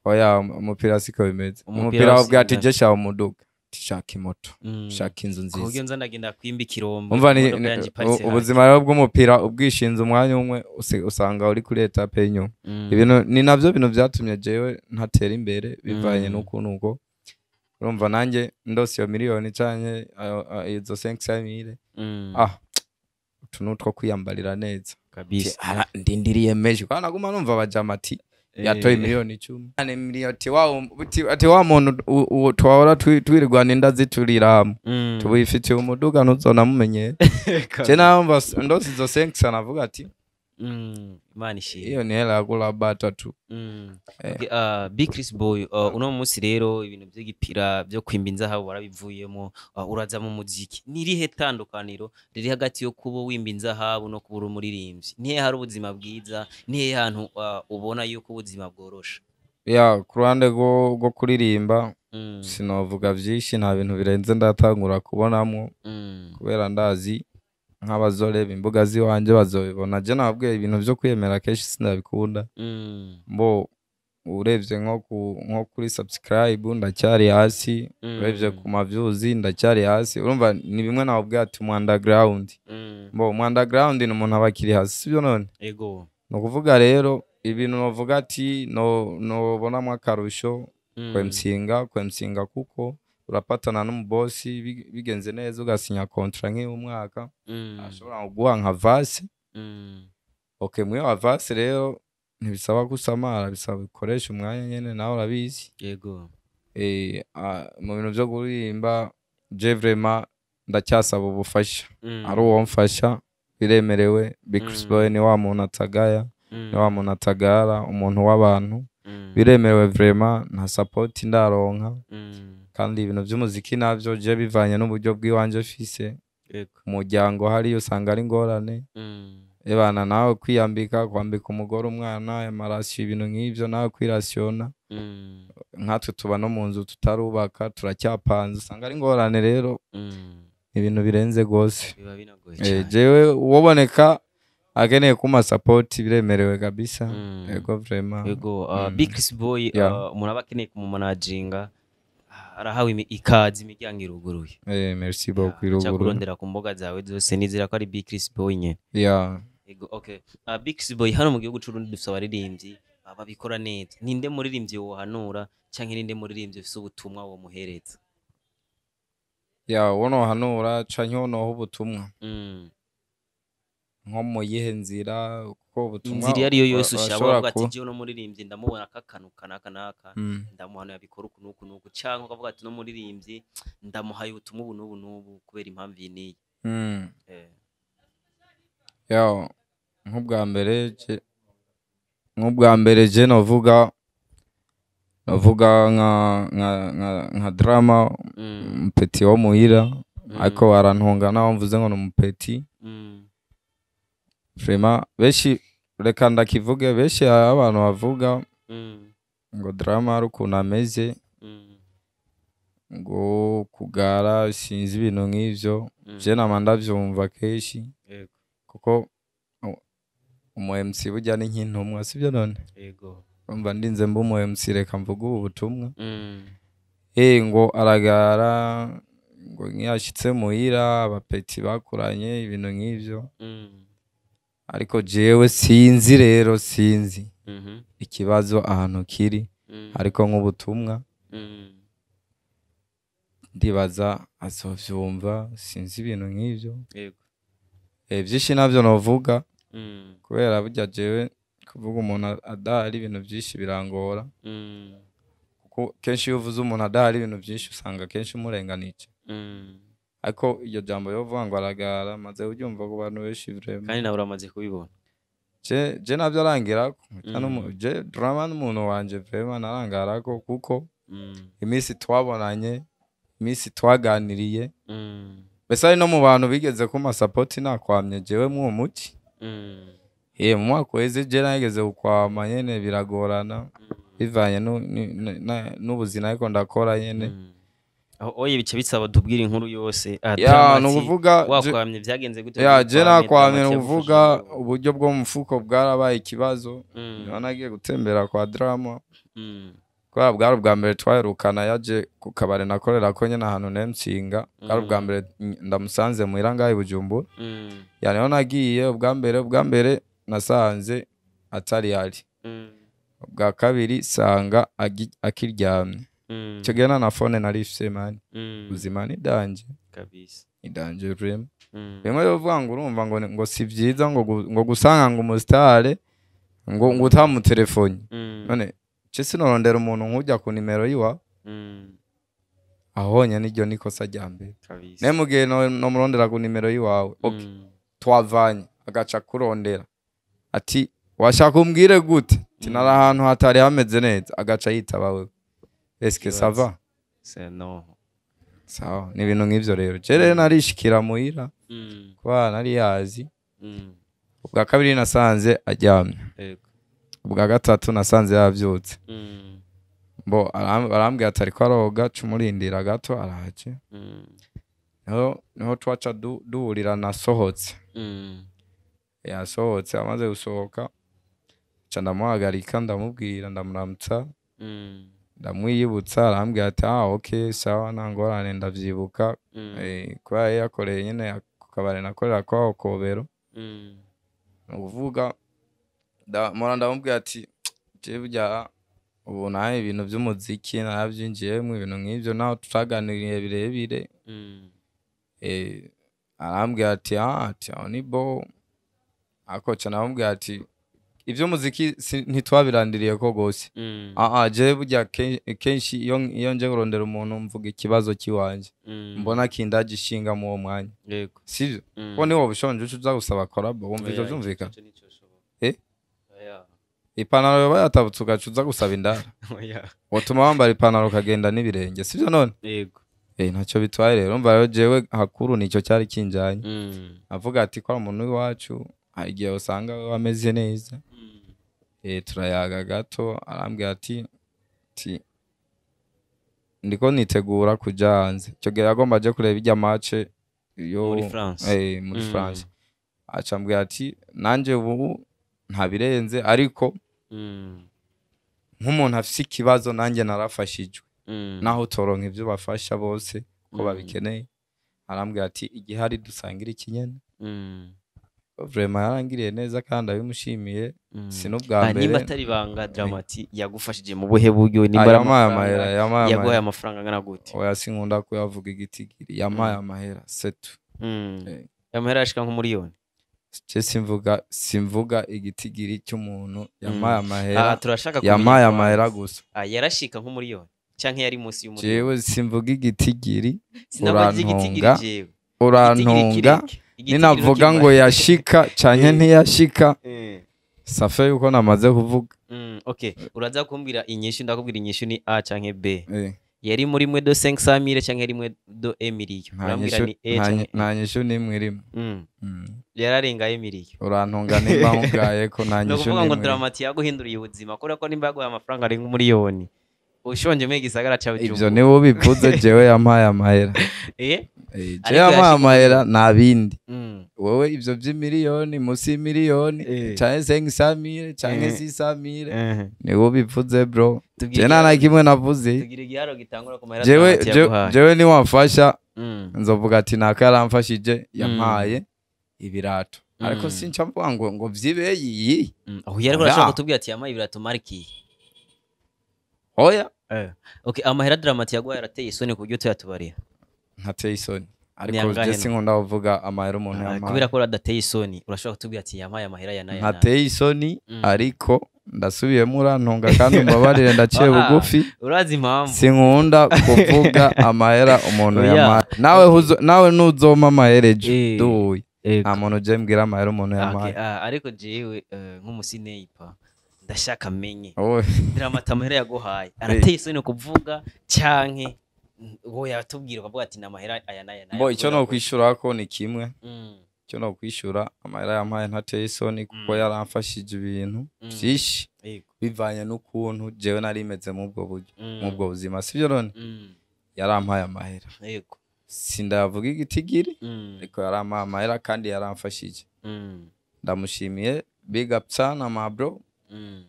Oya, umupira siko bimeze. Umupira Umupira wabwira ati usinda. je shaka umuduga, shaka imoto, shaka inzu Ku nziza. buryo nza ndagenda kwimba ikirombo, Umva ni imodoka yanje iparitse. Ubuzima rero bw'umupira ubwishinze umwanya umwe, usanga uri kuri étape y'inyuma. Ibintu ni navyo bintu vyatumye jewe ntatera imbere, bivanye n'ukuntu uko urumva nanjye ndose iyo miliyoni canke izo 500,000, ah, utu nutwo kwiyambarira neza. Ndindiriye menshi kwa naguma numva bajama ati yatoye 10 miliyoni. Ane miliyoni, ati wa ati wa muntu twahora twirirwana inda ziturira hamwe, tubifitiye umuduga, ntuzonamumenyere. Je namva ndose izo 500 navuga ati Imana ishimwe. Iyo ni hela ya kula bata tu. Okay, Big Chris Boy, uno munsi rero ibintu by'igipira byo kwimba inzahabu warabivuyemo, uraza mu muziki. Ni irihe tandukaniro riri hagati yo kuba wimba inzahabu no kuba uri umuririmbyi? Nihe hari ubuzima bwiza? Nihe hantu ubona yuko ubuzima bworosha? Ya, ku ruhande rwo kuririmba, sinovuga vyinshi, nta bintu birenze ndatangura kubonamwo, kubera ndazi nk'abazoreba imbuga ziwanje bazobibona. Je nababwiye, ibintu vyo kwiyemera kenshi sindabikunda. Mbo urebye nko kuri subscribe ndacyari hasi, urebye ku ma views ndacyari hasi. Urumva ni bimwe nababwiye ati mu underground. Mbo mu underground ni umuntu aba akiri hasi, sibyo none? Ego. Ni ukuvuga rero ibintu novuga ati no nobonamwo akarusho, kwemsinga, kuko urapatana n'umubosi, bigenze neza ugasinya contrat nk'iy'umwaka, ashobora kuguha nka avance. Okay, muri avance rero ntibisaba ko usamara, bisaba ukoresha umwanya nyene, nawe urabizi. Yego. Mu bintu vyo kuririmba je vraiment ndacyasaba ubufasha. Ari uwomfasha biremerewe. Big Chris Boy ni wa muntu atagaya, ni wa muntu atagara, umuntu w'abantu. Biremerewe vraiment, nta support ndaronka. Kandi ibintu vy'umuziki navyo je bivanye n'uburyo bw'iwanje mfise, umuryango hariya usanga ari ingorane. Ebana nawe kwiyambika, kwambika umugore, umwana, amarasiyo, ibintu nk'ivyo, nawe kwirasiyona. Nkatwe tuba no mu nzu tutarubaka, turacyapanze, usanga ari ingorane rero. Ibintu birenze gose. Biba binagoye cyane. Jewe uwoboneka akeneye kuma support biremerewe kabisa. Ego vraiment. Yego, Big Chris Boy, umuntu aba akeneye kumumanaginga, arahawe ikaze, imiryango iruguruye. Merci beaucoup. Aca Iruguru. kurondera ku mbuga zawe zose, nizera ko ari Big Chris Boy nyene. Yeah. Yego, okay. Big Chris Boy, hano mu gihugu c'u Burundi dufise abaririmbyi babikora neza. Ninde muririmbyi wohanura canke ninde muririmbyi ufise ubutumwa womuhereza? Yeah, wonohanura canke wonoha ubutumwa nko mu yihe nzira? Kuko ubutumwa Inzira iyo ariyo yose ushaka, urashobora uvuga ati jewe uno muririmbyi ndamubona kakanu kanaka naka, ndamuhanuye abikora uku n'uku n'uku, canke ukavuga ati uno muririmbyi ndamuhaye ubutumwa ubu n'ubu n'ubu kubera impamvu iyi n'iyi. Ya, nk'ubwa mbere je novuga nka Drama, umupeti wo muhira, ariko barantunga naho mvuze ngo ni umupeti. Vraiment benshi, reka ndakivuge, benshi hari abantu bavuga ngo Drama ari ukuntu ameze, ngo kugara, sinzi, ibintu nk'ivyo. Je nama ndavyumva kenshi, kuko Umu MC burya ni nk'intumwa, sibyo none? Yego. Umva, ndinze mba umu MC, reka mvuge ubu butumwa. Ngo aragara, ngo nkiyashitse muhira abapeti bakuranye, ibintu nk'ivyo. Ariko jewe sinzi rero, sinzi ikibazo ahantu kiri. Ariko nk'ubutumwa, ndibaza azovyumva, sinzi, ibintu nk'ivyo. Vyinshi navyo novuga, kubera burya jewe kuvuga umuntu adahari ibintu vyinshi birangora, kuko kenshi iyo uvuze umuntu adahari ibintu vyinshi, usanga kenshi umurenganije. Ariko iryo jambo yovuga ngo aragara, maze kuryumva ku bantu benshi vraiment. Kandi nawe uramaze kubibona. Je navyo arangirako. Je Drama n'umuntu wanje vraiment narangarako, kuko iminsi twabonanye, iminsi twaganiriye, mbese ari no mu bantu bigeze kuma support nakwamye jewe mw'uwo muci. Mu mwaka uheze je nageze kukwama nyene biragorana, bivanye n'ubuzima ariko ndakora nyene. Aho oye bice bisaba tubwire inkuru yose. Ya, Drama ni ati, ukuvuga wakwamye byagenze gute? Ya, je wakwamye, nakwamye, ni Drama ati ukuvuga yagufashije. Uburyo bwo mu mufuko bwarabaye ikibazo. Niho nagiye gutembera kwa Drama, kubera bwari ubwa mbere twaherukana, yaje ku kabari nakorera ko nyene ahantu nemsinga, bwari ubwa mbere ndamusanze muhira ngaho i Bujumbura. Ya, niho nagiye ubwa mbere. Ubwa mbere nasanze atari hari, ubwa kabiri sanga akiryamye. Icyo gihe nta na phone nari mfise, man. Ubuzima ni danger. Kabisa. Ni danger vraiment. Bimwe bivuga ngo urumva ngo si vyiza ngo gusanga ngo umusitare ngo utamutelefone. None ce sinorondera umuntu nk'ujya ku nimero yiwa? Aho honyene iryo ni ikosa rya mbere. Kabisa. Ne mugihe nomurondera ku nimero yiwawe, okay, twavanye agaca kurondera ati washaka umbwire gute? Ati nari ahantu hatari hameze neza, agaca yitaba wewe, eske Ikibazo. Ça va? C'est no. Sawa, ni ibintu nk'ivyo rero. Je rero narishikira muhira, kuba nari yazi. Ubwa kabiri nasanze aryamye, ubwa gatatu nasanze yavyutse. Bo arambwira ati ariko aroga, cumurindira gato araje. Niho twaca duhurira nasohotse. Yasohotse, amaze gusohoka ca ndamuhagarika, ndamubwira, ndamuramutsa, ndamwiyibutsa. Arambwira ati ah, okay, sawa, nta ngorane, ndavyibuka. Kubera yari yakoreye nyene ku kabari nakorera kwaho Kobero. Ni ukuvuga mpora ndamubwira ati je burya ubu nawe ibintu vy'umuziki naravyinjiyemwo, ibintu nk'ivyo, naho tutaganiriye birebire. Arambwira ati ah, ati aho ni bo. Ariko ca ndamubwira ati ivy'umuziki ntitwabirandiriye ko gose. Ah ah, je burya kenshi iyo nje kurondera umuntu mvuga ikibazo kiwanje, mbona kindagishinga mu uwo mwanya, sivyo? Ko niwo bushonje uca uza gusaba collabo, wumva ivyo Oya, vyumvikana? ico nicoshoboka. Eh? Oya. Ipantaro yoba yatabutse ugaca uza gusaba indara? Oya. Wotuma wambara ipantaro ukagenda n'ibirenge, sivyo none? Yego. Ntacyo bitwaye rero. Umva rero, jewe hakuru nicyo cyari kinjanye. Avuga ati ko ari umuntu w'iwacu, hari igihe usanga we ameze neza. Turayaga gato, arambwira ati ndiko nitegura kuja hanze. Icyo gihe yagomba aje kureba irya match yo Muri France. Muri France. Aca ambwira ati nanje ubu ntabirenze, ariko nk'umuntu afise ikibazo nanjye narafashijwe, naho utoronka ivyo bafasha bose ko babikeneye. Arambwira ati igihari dusangira ikinyene. Vraiment yarangiriye neza kandi abimushimiye. Si n'ubwa Ah, mbere. Nimba atari ibanga, Dramati yagufashije mu buhe buryo? Ah, Nimba ari yampaye amafaranga, amahera, yampaye yaguhaye amahera. Amafaranga angana gute? Oya, sinkunda kuyavuga igitigiri. Yampaye amahera setu. Amahera yashika nk'umuriyoni? Je simvuga igitigiri cy'umuntu yampaye amahera. Ah, turashaka kumenya Yampaye kwanza. amahera gusa. Ah, yarashika nk'umuriyoni canke yari munsi y'umuriyoni? Jewe simvuga igitigiri. Sinabaza igitigiri. Urantunga. Jewe Urantunga. igitigiri Ninavuga ngo yashika canke ntiyashika, ça fait yuko namaze kuvuga. Okay, uraza kumbwira inyishu, ndakubwira inyishu ni A canke B. Yari muri mwe de 500 mille canke yari mwe de 1 million? Nta Urambwira nyishu ni E nta canke nta nyishu n'imwe irimo. Yararenga 1 million. Urantunga nimba nkugaye ko nta Ni nyishu ukuvuga ngo n'imwe irimo. Dramati yaguhinduriye ubuzima, kubera ko nimba yaguhaye amafaranga arenga umuriyoni. Ushonje mu gisagara ca Ivyo Bujumbura. niwe ubivuze, jewe yampaye amahera. Ariko Jewe yampaye amahera, nta bindi. Wowe ivyo vy'imiliyoni, musi y'imiliyoni, canke 500 000, canke 600 000, niwe ubivuze, bro. Tubwire Je nta na kimwe navuze. Tugira igiharo gitangura ku mahera Jewe Dramati yaguhaye. Jewe niwamfasha, nzovuga ati naka yaramfashije, yampaye ibirato, ariko sinca mvuga ngo vyibe iyi. Aho yariko Oya. arashaka kutubwira ati yampaye ibirato marikiye. Oya. Okay, amahera Dramati yaguhaye arateye isoni ku buryo tuyatubarira? Ntateye isoni, ariko Ni angahe je no? sinkunda kuvuga amahera umuntu Ah, yampaye. kubera ko adateye isoni, urashobora kutubwira ati yampaye amahera ya naya. Ntateye isoni, ariko ndasubiyemo, urantunga kandi umbabarire, ndaciye Ah, bugufi. Urazi impamvu? Sinkunda kuvuga amahera umuntu Oya. yampaye. Nawe nawe nuzompa amahera ejo duhuye, Ego. nta muntu uje mbwira amahera umuntu Okay, yampaye. ariko jewe nk'umusineyipa ndashaka menye Wowe. Dramati amahera yaguhaye arateye isoni kuvuga, canke wowe yatubwira ukavuga ati ni amahera aya n'aya n'aya? Mbo icyo Kubera no kwishura ko ni kimwe. Icyo no kwishura, amahera yampaye ntateye isoni, kuko yaramfashije ibintu byinshi, bivanye n'ukuntu jewe nari meze mu bwo buryo, mu bwo buzima, sibyo none? Yarampaye amahera. Sindavuga igitigiri, ariko yarampaye amahera kandi yaramfashije. Ndamushimiye, big up sana, ma bro.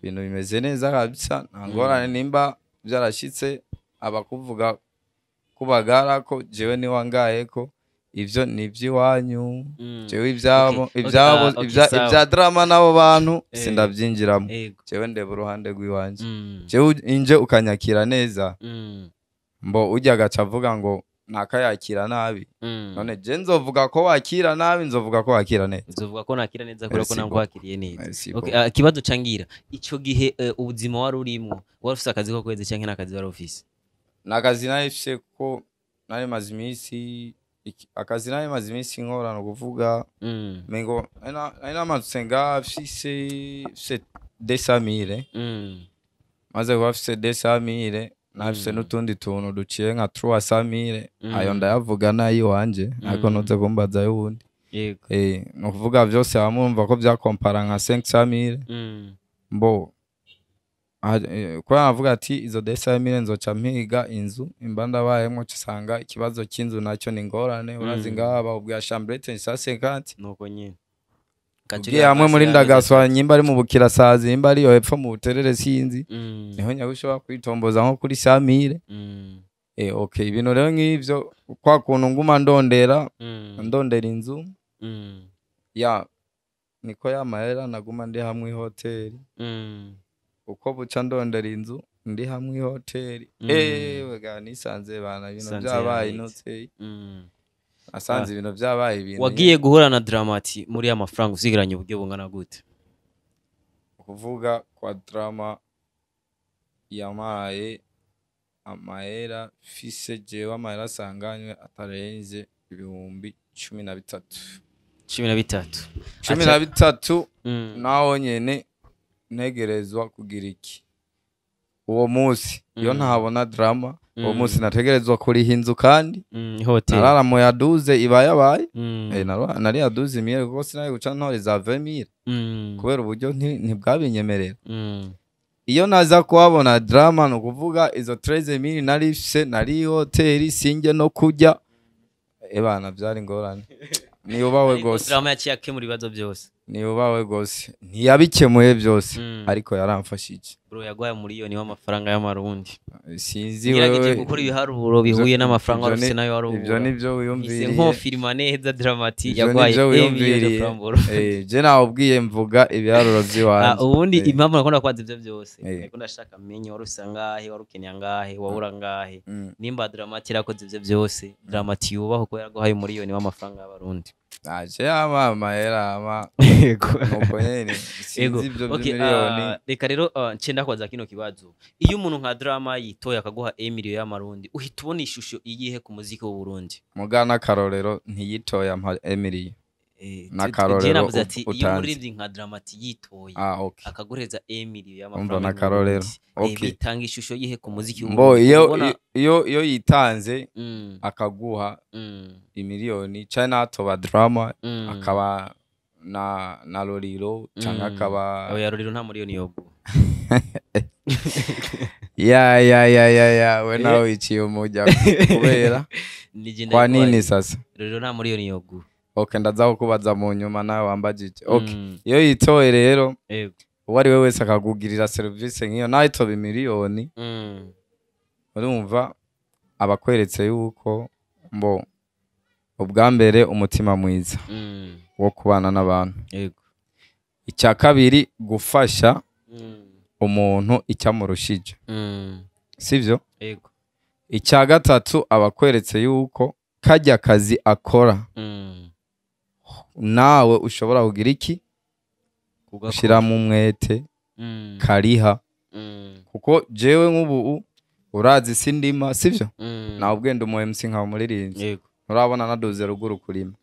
Ibintu bimeze neza kabisa, nta ngorane. Nimba byarashitse abakuvuga kubagara ko jewe niwangaye, ko ivyo ni ivy'iwanyu. Jewe ivyabo, ivyabo, sawa. ibya drama n'abo bantu sindavyinjiramo. Jewe ndeba uruhande rw'iwanje. Jewe inje ukanyakira neza, mbo ujya agaca avuga ngo nakayakira nabi. None je nzovuga ko wakira nabi, nzovuga ko wakira neza? Uzovuga ko nakira neza kubera ko Merci. nakwakiriye neza. Merci. Okay, ikibazo cangira ico gihe, ubuzima wari urimwo, wari ufise akazi ko kwezi canke n'akazi wari ufise? Nakazi nahise ko nari maze iminsi akazi nari maze iminsi nkora, ni ukuvuga mengo nari namanutse ngaha mfise 200 000. Maze kuba mfise 200 000, nafise n'utundi tuntu duciye nka 300 000. Ayo ndayavuga n'ayiwanje, ariko ntuze kumbaza ay'uwundi. Ni ukuvuga vyose hamwe urumva ko vyakompara nka 500 000. Mbo kubera navuga ati izo 200 000 nzoca mpiga inzu imba ndabayemwo, usanga ikibazo cy'inzu nacyo ni ingorane. Urazi ngaha bakubwira chambrette 150. Nuko nyene. Ugiye hamwe muri Ndagaswa, nyimba ari mu Bukirasazi, nyimba ari yo hepfo mu Buterere, sinzi, niho nyawe ushobora kwitomboza nko kuri 100 000. Okay, ibintu rero nk'ivyo, kwa kuntu nguma ndondera ndondera inzu, ya niko ya mahera naguma ndi hamwe ihoteli. Uko buca ndondera inzu ndi hamwe ihoteli. Wega nisanze bana ibintu Sanze vyabaye yahetse. inoteri, nasanze ibintu vyabaye ibintu. Wagiye guhura na Dramati muri ya mafaranga usigaranye uburyo bungana gute? Kuvuga kwa Drama yampaye amahera fise, jewe amahera asanganywe atarenze 13,000. 13? 13. Naho nyene ntegerezwa kugira iki uwo munsi iyo ntabona Drama uwo munsi, nategerezwa kuriha inzu kandi Hoteli. narara mu yaduze iba yabaye. Nari yaduze imire, kuko sinari guca ntore za 20 000, kubera uburyo ntibwabinyemerera. Iyo naza kuhabona Drama, ni ukuvuga izo 13 000 nari mfise nari hoteli, sinjye no kurya, ebana byari ingorane. Niyubahwe Ariko gose. Drama yaciye akemura ibibazo byose. Niyubahwe gose. Ntiyabikemuye byose, ariko yaramfashije. Bro, yaguhaye miliyoni w'amafaranga y'amarundi. Sinzi Ngerageje wewe. gukora ibiharuro bihuye n'amafaranga wari ufise nayo wari Ivyo ubura. nivyo Ise wiyumviriye. nkofirima neza Dramati Ivyo yaguhaye nivyo emiliyoni wiyumviriye. y'amafaranga. Je nawubwiye mvuga ibiharuro vy'iwanje. Ubundi impamvu nakunda kubaza ivyo byose, ariko ndashaka menye wari ufise angahe, wari ukeneye angahe, wabura angahe. Nimba Dramati yarakoze ivyo byose, Dramati yubaho ko yaraguhaye miliyoni w'amafaranga y'abarundi. Aje ama amahera ama Yego. nuko nyene. Ego. Sinzi ivyo Okay, vy'imiliyoni. Reka rero nce ndakwaza kino kibazo. Iyo umuntu nka Drama yitoye akaguha emiliyoni y'amarundi, uhita ubona ishusho iyihe ku muziki w'u Burundi? Muga n'akarorero, ntiyitoye ampa emiliyo. N'akarorero Je navuze ati iyo utanze. umuririmbyi nka Dramati yitoye Ah, okay. akaguhereza emiliyoni Umva, y'amafaranga n'akarorero. y'Amarundi, Okay. bitanga ishusho yihe ku muziki w'u Mbo Burundi? iyo Ubona- iyo yitanze akaguha imiliyoni, canke natoba Drama, akaba na Loriro, canke akaba Oya, Roriro nta miliyoni yoguha. Ya, ya, ya, ya, ya, we nawe wiciye umujya kubera Nije. Kwa nini sasa? Rero nta miliyoni yoguha. Okay, ndaza kukubaza mu nyuma nawe wambajije. Okay, Mm. iyo yitoye rero, uwo ari we wese akakugirira serivisi nk'iyo, nawe itoba imiliyoni, urumva abakweretse yuko mbo ubwa mbere umutima mwiza wo kubana n'abantu. Icya kabiri, gufasha umuntu icyamurushije, sivyo? Yego. Icya gatatu, abakweretse yuko kajya kazi akora nawe ushobora kugira iki? Kugakora. Gushyiramo umwete, kariha. Kuko jewe nk'ubu urazi sindima, sivyo? Nawe ubwenda umu MC, nkaba umuririmbyi. Nturabona naduze ruguru kurima.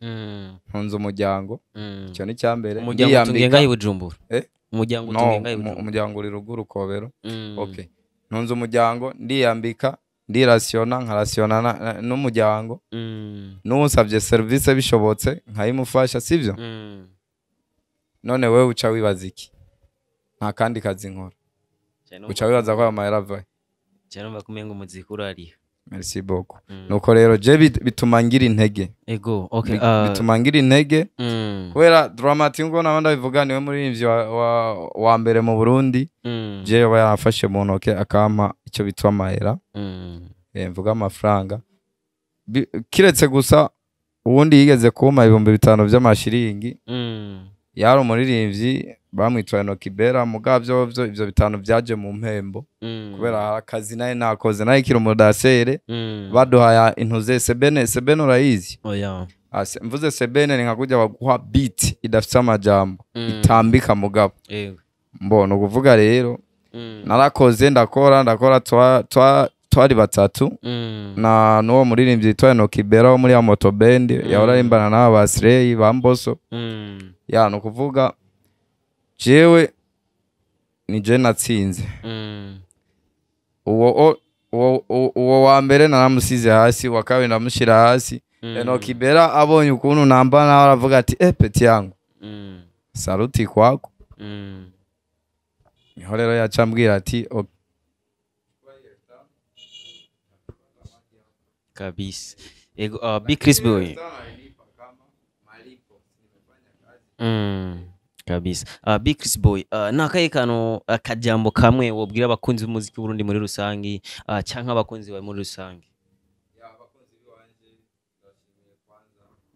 Ntunze umuryango. Icyo ni icya mbere. Umuryango Ndiyambika. utungiye ngaho i Bujumbura? Eh? Umuryango No, utungiye ngaho i Bujumbura? Umuryango uri ruguru Kobero. Okay, ntunze umuryango, ndiyambika, ndirasiyona, nkarasiyona n'umuryango. N'uwunsabye serivisi bishobotse nkayimufasha, sivyo? None wewe uca wibaza iki? Nta kandi kazi nkora. Uca wibaza ko ayo mahera avahe? Cyane, numva ko umenga umuziki urariha. Merci beaucoup. Nuko rero je bituma ngira intege. Ego, okay. Bituma ngira intege kubera Drama-T, nkuko nabandi babivuga, niwe muririmbyi wa mbere mu Burundi je yoba yarafashe mu ntoke akampa icyo bitwa amahera. Mvuga amafaranga. Kiretse gusa uwundi yigeze kumpa 5000 by'amashiringi, yari umuririmbyi bamwitwa Enoki Bera. Mugabo vyo ivyo bitanu vyaje mu mpembo kubera hari akazi naye nakoze, naye kiri umudasere. Baduhaya intuze sebene. Sebene urayizi? Oya. Mvuze sebene ni nka kurya baguha beat idafite amajambo, itambika mugabo. Mbona ukuvuga rero, narakoze, ndakora, ndakora, twari batatu na n'uwo muririmbyi yitwa Enoki Bera wo muri ya moto band, yahora arimbana n'aba ba Slay ba Mboso. Ya, ni ukuvuga jewe ni je natsinze. Uwo wa mbere naramusize hasi, uwa kabiri ndamushyira hasi. Enoki Bera abonye ukuntu namba nawe aravuga ati: "Eh, petit yangu, saluti kwako." Niho rero yaca ambwira ati: "Ok." Kabisa, ego. Big Chris Boy. Kabisa. Big Chris Boy, nakaye kano akajambo kamwe wobwira abakunzi b'umuziki w'Uburundi muri rusangi, canke abakunzi bawe muri rusangi.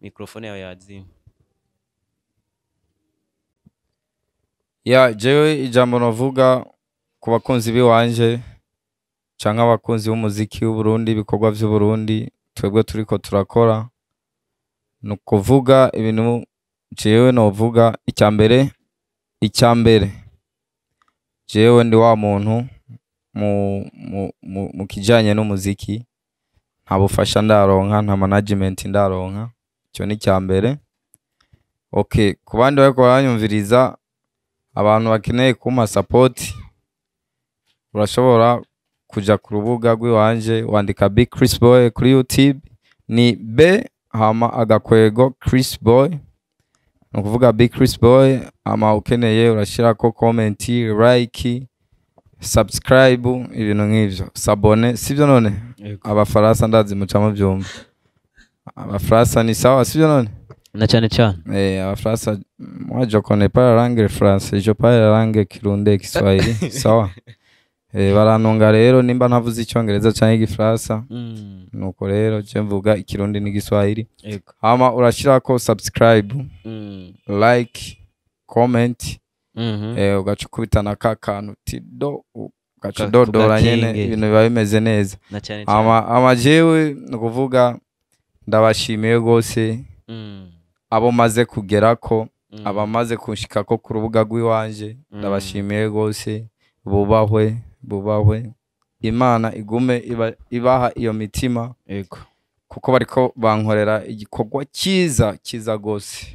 Mikrofone yawe yazimye. Ya, jewe ijambo navuga ku bakunzi biwanje canke abakunzi b'umuziki w'Uburundi, ibikorwa vy'Uburundi twebwe turiko turakora, ni ukuvuga ibintu jewe novuga icya mbere, jewe ndi wa muntu mu kijanye n'umuziki nta bufasha ndaronka, nta management ndaronka. Icyo ni icya mbere. Okay, ku bandi bariko baranyumviriza, abantu bakeneye kumpa support, urashobora kuja ku rubuga rw'iwanje, wandika Big Chris Boy kuri YouTube, ni B hama agakwego Chris Boy, ni ukuvuga Big Chris Boy. Hama ukeneye urashirako comment, like, subscribe, ibintu nk'ivyo, s'abonner, sivyo none? Yego. Abafaransa ndazi muca muvyumva, abafaransa ni sawa, sivyo none? Na cyane cyane. Eh, abafaransa, moi je connais pas la langue française, je parle la langue Kirundi, Kiswahili, sawa. Eh, barantunga rero nimba ntavuze icyongereza canke igifaransa. Nuko rero je mvuga Ikirundi n'igiswahili. Hama urashirako subscribe, like, comment, ugaca ukubitana ka kantu tido, ugaca udodora nyene, kugakenge. Ibintu biba bimeze neza. Na cyane cyane. Ama jewe ni ukuvuga ndabashimiye rwose abo maze kugerako, abamaze kunshikako ku rubuga rw'iwanje. Ndabashimiye rwose, bubahwe, bubahwe, Imana igume ibaha iyo mitima kuko bariko bankorera igikorwa cyiza, cyiza rwose.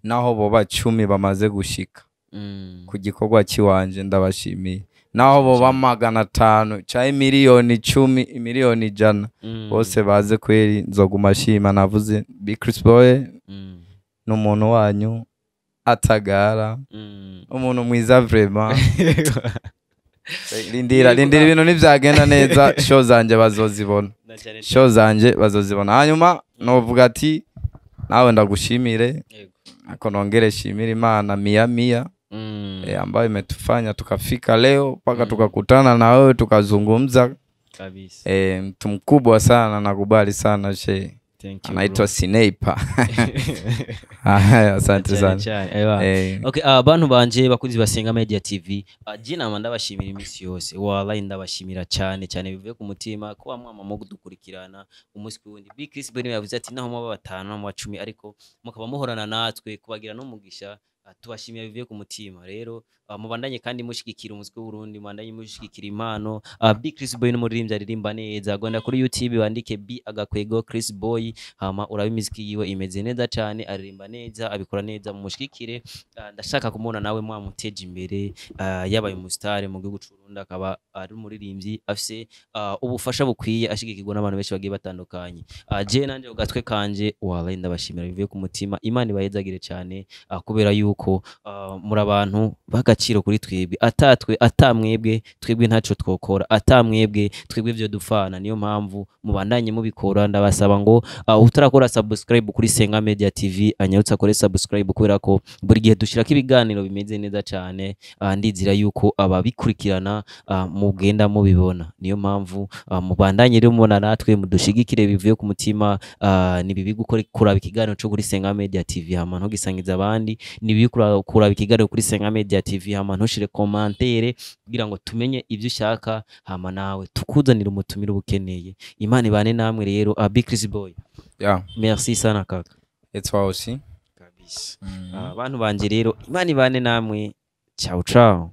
Naho boba 10 bamaze gushika ku gikorwa cy'iwanje, ndabashimiye. Naho boba 500 canke 10 miliyoni, 100 miliyoni, bose baze kweri, nzoguma shima. Navuze Big Chris Boy ni umuntu wanyu atagara, umuntu mwiza vraiment. Rindira, rindira, ibintu ntivyagenda neza, show zanje bazozibona. Na cyane. Show zanje bazozibona. Hanyuma novuga ati nawe ndagushimire, ako nongere shimira Imana mia mia ambayo imetufanya tukafika leo mpaka tukakutana na wewe tukazungumza. Mtu mkubwa sana, nakubali sana she. Thank you, Anaitwa bro. Sinepa. Haya, asante Cyane sana. cyane. Ewa. Okay, bantu banje bakunzi basenga Media TV, je nama ndabashimira iminsi yose, wallahi ndabashimira cyane cyane bivuye ku mutima kuba mwama mu kudukurikirana umunsi ku wundi. Big Chris Benny yavuze ati naho muba batanu, naho muba 10, ariko mukaba muhorana natwe kubagira n'umugisha, tubashimira bivuye ku mutima. Rero mubandanye kandi mushigikira umuziki w'Uburundi, mubandanye mushigikira impano. Big Chris Boy n'umuririmbyi aririmba neza. Gonda kuri YouTube wandike B agakwego Chris Boy, hama urabe imiziki yiwe, imeze neza cyane, aririmba neza, abikora neza, mumushigikire. Ndashaka kumubona nawe mwamuteje imbere, yabaye umusitari mu gihugu c'u Burundi, akaba ari umuririmbyi afise ubufasha bukwiye, ashigikirwa n'abantu benshi bagiye batandukanye. Je nanje ku gatwe kanje, wallahi ndabashimira bivuye ku mutima. Imana ibahezagire cyane, kubera yuko muri abantu b'agaciro kuri twebwe. Atatwe atamwebwe twebwe ntaco twokora, atamwebwe twebwe ivyo dufana. Niyo mpamvu mubandanye mubikora. Ndabasaba ngo utarakora subscribe kuri Senga Media TV anyarutse akore subscribe, kubera ko buri gihe dushirako ibiganiro bimeze neza cyane. Ndizira yuko ababikurikirana mugenda mubibona. Niyo mpamvu mubandanye rero mubona natwe, mudushigikire bivuye ku mutima. Ni bibi gukora kuraba ikiganiro cyo kuri Senga Media TV hama ntugisangiza abandi, ni bibi kuraba ikiganiro kuri Senga Media TV hama ntushire commentaire kugira ngo tumenye ibyo ushaka, hama nawe tukuzanira umutumire uba ukeneye. Imana ibane namwe rero. Big Chris Boy, merci sana kaka. Et toi aussi. Kabisa. Bantu banje rero, Imana ibane namwe. Ciao ciao.